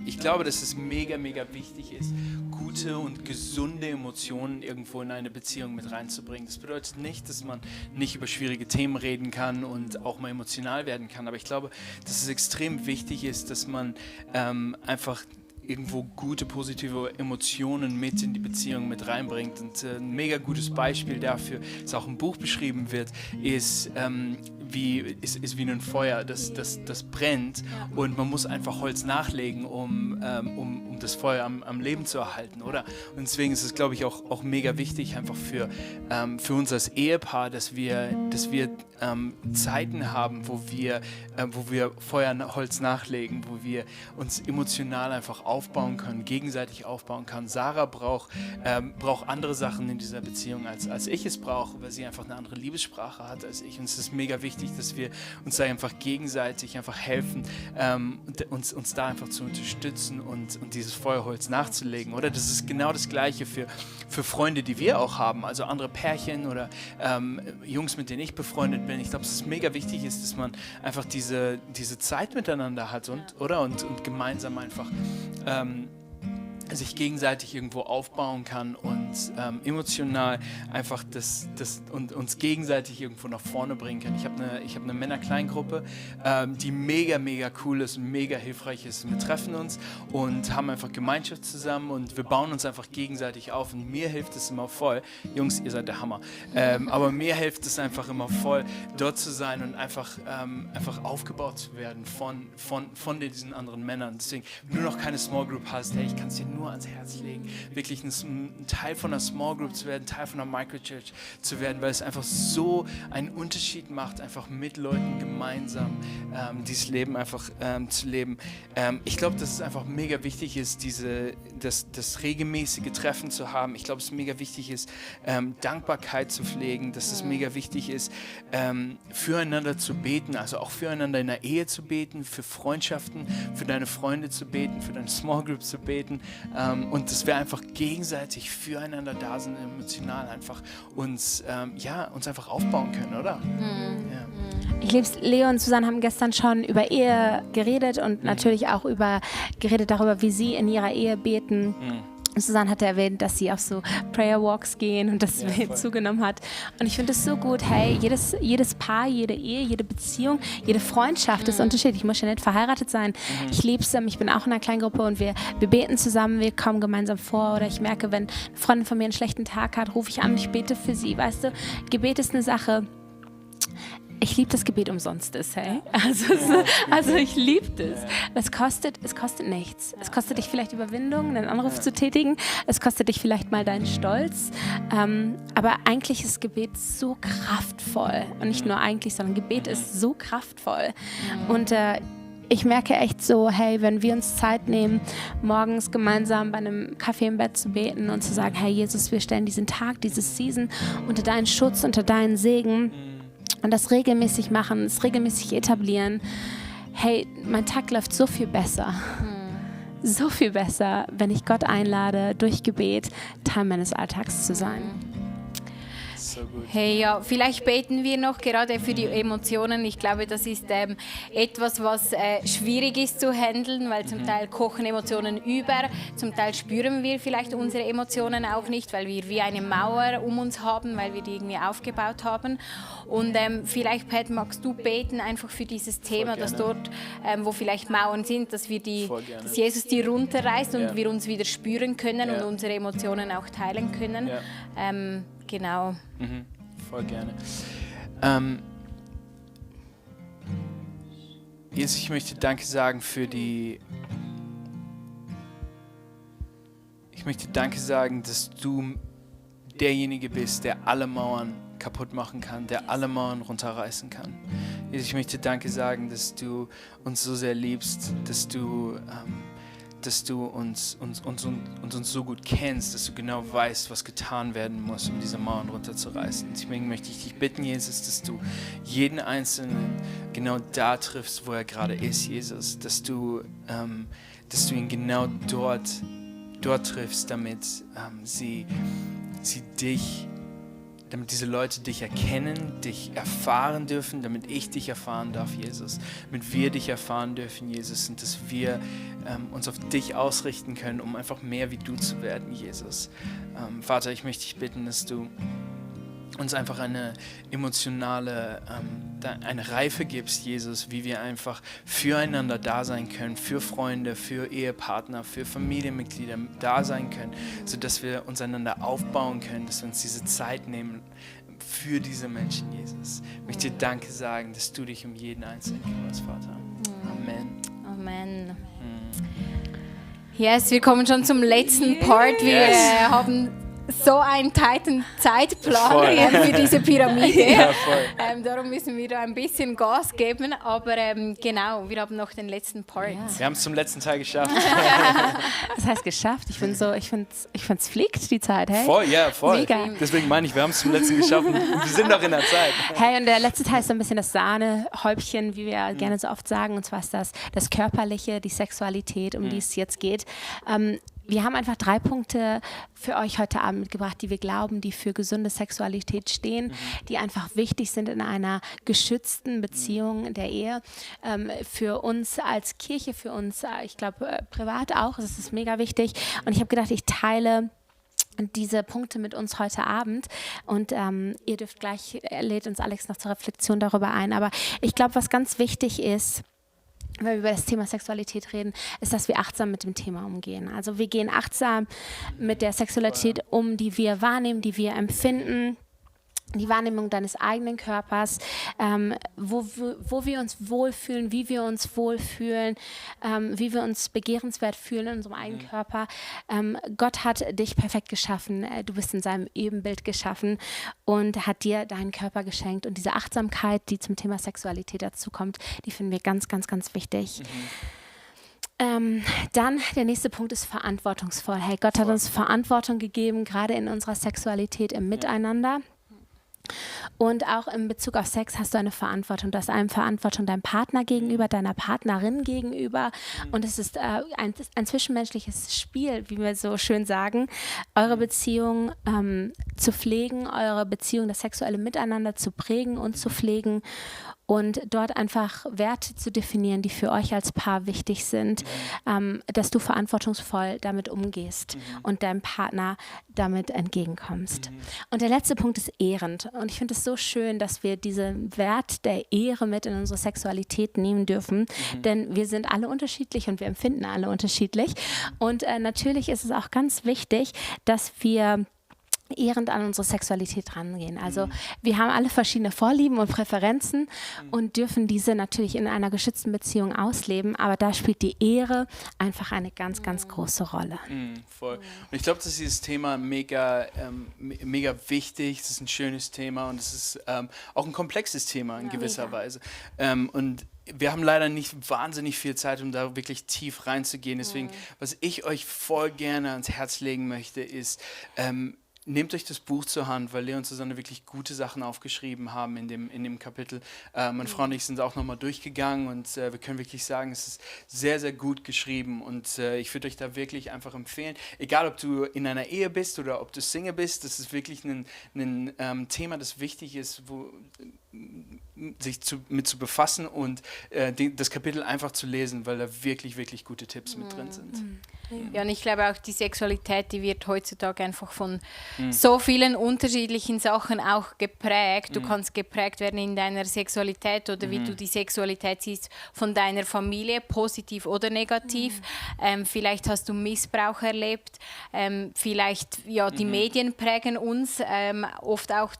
ich glaube, dass es mega, mega wichtig ist, gute und gesunde Emotionen irgendwo in eine Beziehung mit reinzubringen. Das bedeutet nicht, dass man nicht über schwierige Themen reden kann und auch mal emotional werden kann. Aber ich glaube, dass es extrem wichtig ist, dass man einfach irgendwo gute, positive Emotionen mit in die Beziehung mit reinbringt. Und ein mega gutes Beispiel dafür, das auch im Buch beschrieben wird, ist wie ein Feuer, das brennt und man muss einfach Holz nachlegen, um das Feuer am Leben zu erhalten, oder? Und deswegen ist es, glaube ich, auch mega wichtig, einfach für uns als Ehepaar, dass wir Zeiten haben, wo wir Holz nachlegen, wo wir uns emotional einfach aufbauen können, gegenseitig aufbauen kann. Sarah braucht andere Sachen in dieser Beziehung, als ich es brauche, weil sie einfach eine andere Liebessprache hat als ich. Und es ist mega wichtig, dass wir uns da einfach gegenseitig einfach helfen, uns da einfach zu unterstützen und dieses Feuerholz nachzulegen. Oder das ist genau das Gleiche für Freunde, die wir auch haben, also andere Pärchen oder Jungs, mit denen ich befreundet bin. Ich glaube, dass es mega wichtig ist, dass man einfach diese Zeit miteinander hat und gemeinsam einfach sich gegenseitig irgendwo aufbauen kann und emotional einfach und uns gegenseitig irgendwo nach vorne bringen kann. Ich habe eine Männer-Kleingruppe, die mega, mega cool ist und mega hilfreich ist. Wir treffen uns und haben einfach Gemeinschaft zusammen und wir bauen uns einfach gegenseitig auf und mir hilft es immer voll. Jungs, ihr seid der Hammer. Aber mir hilft es einfach immer voll, dort zu sein und einfach aufgebaut zu werden von diesen anderen Männern. Deswegen, wenn du noch keine Small Group hast, hey, ich kann es dir nur ans Herz legen, wirklich ein Teil von einer Small Group zu werden, Teil von einer Microchurch zu werden, weil es einfach so einen Unterschied macht, einfach mit Leuten gemeinsam dieses Leben einfach zu leben. Ich glaube, dass es einfach mega wichtig ist, das regelmäßige Treffen zu haben. Ich glaube, es mega wichtig ist, Dankbarkeit zu pflegen, dass es mega wichtig ist, füreinander zu beten, also auch füreinander in der Ehe zu beten, für Freundschaften, für deine Freunde zu beten, für deine Small Group zu beten. Und dass wir einfach gegenseitig füreinander da sind, emotional einfach uns einfach aufbauen können, oder? Ja. Ich liebe es, Leo und Susanne haben gestern schon über Ehe geredet und natürlich auch geredet darüber, wie sie in ihrer Ehe beten. Susanne hatte erwähnt, dass sie auf so Prayer Walks gehen und das zugenommen hat. Und ich finde es so gut, hey, jedes Paar, jede Ehe, jede Beziehung, jede Freundschaft ist unterschiedlich. Ich muss ja nicht verheiratet sein. Ich liebe es, ich bin auch in einer Kleingruppe und wir beten zusammen, wir kommen gemeinsam vor. Oder ich merke, wenn eine Freundin von mir einen schlechten Tag hat, rufe ich an, ich bete für sie. Weißt du, Gebet ist eine Sache. Ich liebe das Gebet umsonst ist, hey. Also ich liebe das. Es kostet nichts. Es kostet dich vielleicht Überwindung, einen Anruf zu tätigen. Es kostet dich vielleicht mal deinen Stolz. Aber eigentlich ist Gebet so kraftvoll. Und nicht nur eigentlich, sondern Gebet ist so kraftvoll. Und ich merke echt so, hey, wenn wir uns Zeit nehmen, morgens gemeinsam bei einem Kaffee im Bett zu beten und zu sagen, hey Jesus, wir stellen diesen Tag, diese Season unter deinen Schutz, unter deinen Segen. Und das regelmäßig machen, das regelmäßig etablieren. Hey, mein Tag läuft so viel besser. So viel besser, wenn ich Gott einlade, durch Gebet Teil meines Alltags zu sein. So gut. Hey, ja, vielleicht beten wir noch gerade für die Emotionen. Ich glaube, das ist etwas, was schwierig ist zu handeln, weil zum Teil kochen Emotionen über, zum Teil spüren wir vielleicht unsere Emotionen auch nicht, weil wir wie eine Mauer um uns haben, weil wir die irgendwie aufgebaut haben. Und vielleicht, Pat, magst du beten einfach für dieses Thema, dass dort, wo vielleicht Mauern sind, dass Jesus die runterreißt und wir uns wieder spüren können und unsere Emotionen auch teilen können. Ja. Genau. Voll gerne. Jesus, ich möchte Danke sagen Ich möchte Danke sagen, dass du derjenige bist, der alle Mauern kaputt machen kann, der alle Mauern runterreißen kann. Jesus, ich möchte Danke sagen, dass du uns so sehr liebst, dass du uns so gut kennst, dass du genau weißt, was getan werden muss, um diese Mauern runterzureißen. Deswegen möchte ich dich bitten, Jesus, dass du jeden Einzelnen genau da triffst, wo er gerade ist, Jesus. Dass du ihn genau dort triffst, damit damit diese Leute dich erkennen, dich erfahren dürfen, damit ich dich erfahren darf, Jesus. Damit wir dich erfahren dürfen, Jesus, und dass wir uns auf dich ausrichten können, um einfach mehr wie du zu werden, Jesus. Vater, ich möchte dich bitten, dass du uns einfach eine emotionale, eine Reife gibst, Jesus, wie wir einfach füreinander da sein können, für Freunde, für Ehepartner, für Familienmitglieder da sein können, sodass wir uns einander aufbauen können, dass wir uns diese Zeit nehmen für diese Menschen, Jesus. Ich möchte dir Danke sagen, dass du dich um jeden Einzelnen kümmerst, Vater. Amen. Amen. Yes, wir kommen schon zum letzten Part. Wir haben so einen tighten Zeitplan Voll. für diese Pyramide. Ja, voll. Darum müssen wir da ein bisschen Gas geben. Aber genau, wir haben noch den letzten Part. Wir haben es zum letzten Teil geschafft. Das heißt geschafft. Ich find's, fliegt die Zeit, hey? Voll, ja, voll. Mega. Deswegen meine ich, wir haben es zum letzten geschafft und wir sind noch in der Zeit. Hey, und der letzte Teil ist so ein bisschen das Sahnehäubchen, wie wir gerne so oft sagen. Und zwar ist das Körperliche, die Sexualität, um die es jetzt geht. Wir haben einfach 3 Punkte für euch heute Abend mitgebracht, die wir glauben, die für gesunde Sexualität stehen, die einfach wichtig sind in einer geschützten Beziehung der Ehe. Für uns als Kirche, für uns, ich glaube, privat auch, das ist mega wichtig. Und ich habe gedacht, ich teile diese Punkte mit uns heute Abend und ihr dürft gleich, lädt uns Alex noch zur Reflexion darüber ein. Aber ich glaube, was ganz wichtig ist, wenn wir über das Thema Sexualität reden, ist, dass wir achtsam mit dem Thema umgehen. Also wir gehen achtsam mit der Sexualität um, die wir wahrnehmen, die wir empfinden. Die Wahrnehmung deines eigenen Körpers, wo wir uns wohlfühlen, wie wir uns wohlfühlen, wie wir uns begehrenswert fühlen in unserem eigenen Körper. Gott hat dich perfekt geschaffen. Du bist in seinem Ebenbild geschaffen und hat dir deinen Körper geschenkt. Und diese Achtsamkeit, die zum Thema Sexualität dazu kommt, die finden wir ganz, ganz, ganz wichtig. Dann der nächste Punkt ist verantwortungsvoll. Hey, Gott hat uns Verantwortung gegeben, gerade in unserer Sexualität im Miteinander. Und auch in Bezug auf Sex hast du eine Verantwortung. Du hast eine Verantwortung deinem Partner gegenüber, deiner Partnerin gegenüber. Und es ist ein zwischenmenschliches Spiel, wie wir so schön sagen, eure Beziehung zu pflegen, eure Beziehung, das sexuelle Miteinander zu prägen und zu pflegen. Und dort einfach Werte zu definieren, die für euch als Paar wichtig sind, dass du verantwortungsvoll damit umgehst und deinem Partner damit entgegenkommst. Und der letzte Punkt ist ehrend. Und ich finde es so schön, dass wir diesen Wert der Ehre mit in unsere Sexualität nehmen dürfen, denn wir sind alle unterschiedlich und wir empfinden alle unterschiedlich. Und natürlich ist es auch ganz wichtig, dass wir ehrend an unsere Sexualität rangehen. Also wir haben alle verschiedene Vorlieben und Präferenzen und dürfen diese natürlich in einer geschützten Beziehung ausleben, aber da spielt die Ehre einfach eine ganz, ganz große Rolle. Voll. Und ich glaube, dass dieses Thema mega wichtig, es ist ein schönes Thema und es ist auch ein komplexes Thema in gewisser Weise. Und wir haben leider nicht wahnsinnig viel Zeit, um da wirklich tief reinzugehen. Deswegen, was ich euch voll gerne ans Herz legen möchte, ist, nehmt euch das Buch zur Hand, weil Leo und Susanne wirklich gute Sachen aufgeschrieben haben in dem Kapitel. Meine Frau und ich sind auch nochmal durchgegangen und wir können wirklich sagen, es ist sehr, sehr gut geschrieben und ich würde euch da wirklich einfach empfehlen, egal ob du in einer Ehe bist oder ob du Single bist, das ist wirklich ein Thema, das wichtig ist, sich mit zu befassen und das Kapitel einfach zu lesen, weil da wirklich, wirklich gute Tipps mit drin sind. Ja, und ich glaube auch, die Sexualität, die wird heutzutage einfach von so vielen unterschiedlichen Sachen auch geprägt. Du kannst geprägt werden in deiner Sexualität oder wie du die Sexualität siehst von deiner Familie, positiv oder negativ. Vielleicht hast du Missbrauch erlebt. Vielleicht, ja, die Medien prägen uns oft auch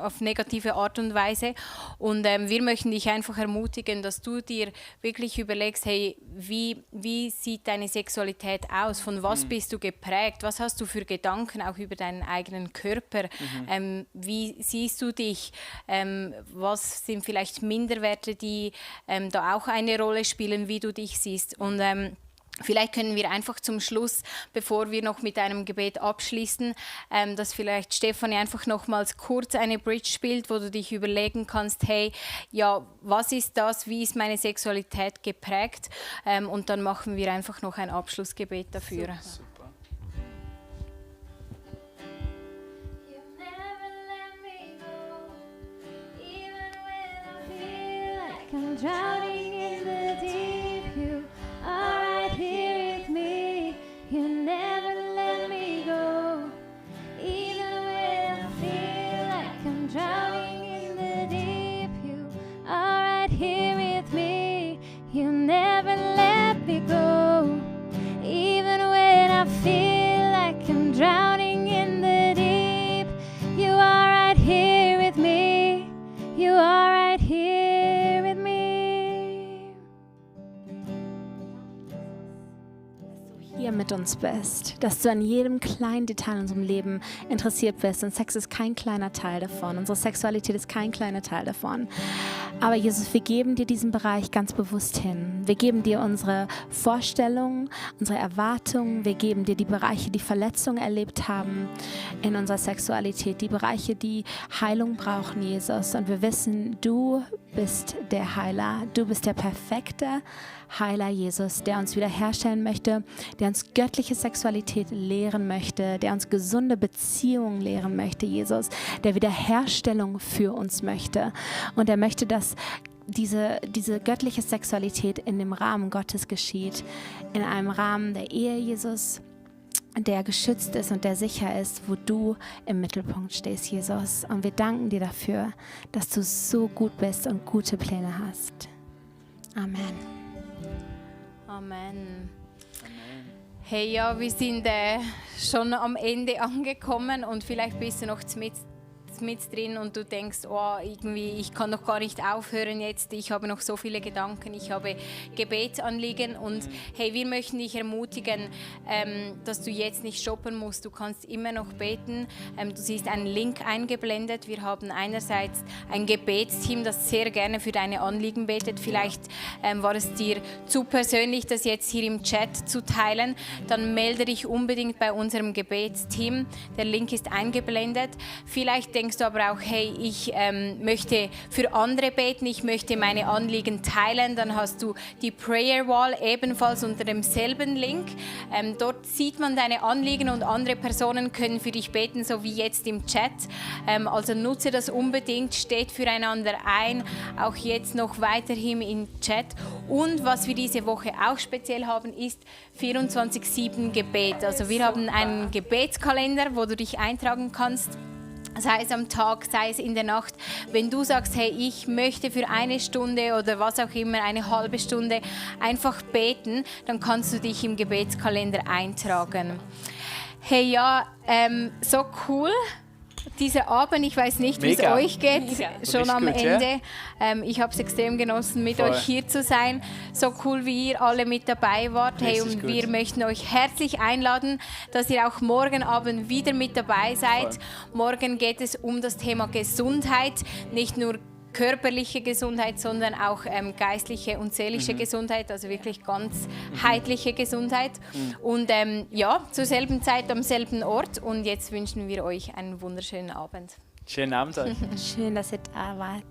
auf negative Art und Weise. Und wir möchten dich einfach ermutigen, dass du dir wirklich überlegst, hey, wie sieht deine Sexualität aus? Von was bist du geprägt? Was hast du für Gedanken auch über deinen eigenen Körper? Wie siehst du dich? Was sind vielleicht Minderwerte, die da auch eine Rolle spielen, wie du dich siehst? Und vielleicht können wir einfach zum Schluss, bevor wir noch mit einem Gebet abschließen, dass vielleicht Stefanie einfach nochmals kurz eine Bridge spielt, wo du dich überlegen kannst, hey, ja, was ist das, wie ist meine Sexualität geprägt? Und dann machen wir einfach noch ein Abschlussgebet dafür. Super. I'm drowning in the deep, you are right here with me. You never let me go. Even when I feel like I'm drowning in the deep, you are right here with me. You never let me go. Even when I feel like I'm drowning in the deep, you are right here with me. You are right here with me. hier mit uns bist, dass du an jedem kleinen Detail in unserem Leben interessiert bist. Und Sex ist kein kleiner Teil davon. Unsere Sexualität ist kein kleiner Teil davon. Aber Jesus, wir geben dir diesen Bereich ganz bewusst hin. Wir geben dir unsere Vorstellungen, unsere Erwartungen. Wir geben dir die Bereiche, die Verletzungen erlebt haben in unserer Sexualität. Die Bereiche, die Heilung brauchen, Jesus. Und wir wissen, du bist der Heiler. Du bist der perfekte Heiler, Jesus, der uns wiederherstellen möchte, der uns göttliche Sexualität lehren möchte, der uns gesunde Beziehungen lehren möchte, Jesus, der Wiederherstellung für uns möchte. Und er möchte, dass diese göttliche Sexualität in dem Rahmen Gottes geschieht, in einem Rahmen der Ehe, Jesus, der geschützt ist und der sicher ist, wo du im Mittelpunkt stehst, Jesus. Und wir danken dir dafür, dass du so gut bist und gute Pläne hast. Amen. Amen. Hey, ja, wir sind schon am Ende angekommen und vielleicht bist du noch mit drin und du denkst, oh, irgendwie, ich kann doch gar nicht aufhören jetzt, ich habe noch so viele Gedanken, ich habe Gebetsanliegen und hey, wir möchten dich ermutigen, dass du jetzt nicht stoppen musst, du kannst immer noch beten, du siehst einen Link eingeblendet, wir haben einerseits ein Gebetsteam, das sehr gerne für deine Anliegen betet, vielleicht war es dir zu persönlich, das jetzt hier im Chat zu teilen, dann melde dich unbedingt bei unserem Gebetsteam, der Link ist eingeblendet, vielleicht denkst du aber auch, hey, ich möchte für andere beten, ich möchte meine Anliegen teilen, dann hast du die Prayer Wall ebenfalls unter demselben Link. Dort sieht man deine Anliegen und andere Personen können für dich beten, so wie jetzt im Chat. Also nutze das unbedingt, steht füreinander ein, auch jetzt noch weiterhin im Chat. Und was wir diese Woche auch speziell haben, ist 24/7 Gebet. Also wir haben einen Gebetskalender, wo du dich eintragen kannst. Sei es am Tag, sei es in der Nacht. Wenn du sagst, hey, ich möchte für eine Stunde oder was auch immer, eine halbe Stunde einfach beten, dann kannst du dich im Gebetskalender eintragen. Hey, ja, so cool. Dieser Abend, ich weiß nicht, wie es euch geht, schon am Ende. Ich habe es extrem genossen, mit euch hier zu sein. So cool, wie ihr alle mit dabei wart. Hey, und wir möchten euch herzlich einladen, dass ihr auch morgen Abend wieder mit dabei seid. Morgen geht es um das Thema Gesundheit, nicht nur körperliche Gesundheit, sondern auch geistliche und seelische Gesundheit, also wirklich ganzheitliche Gesundheit. Und ja, zur selben Zeit am selben Ort. Und jetzt wünschen wir euch einen wunderschönen Abend. Schönen Abend euch. Schön, dass ihr da wart.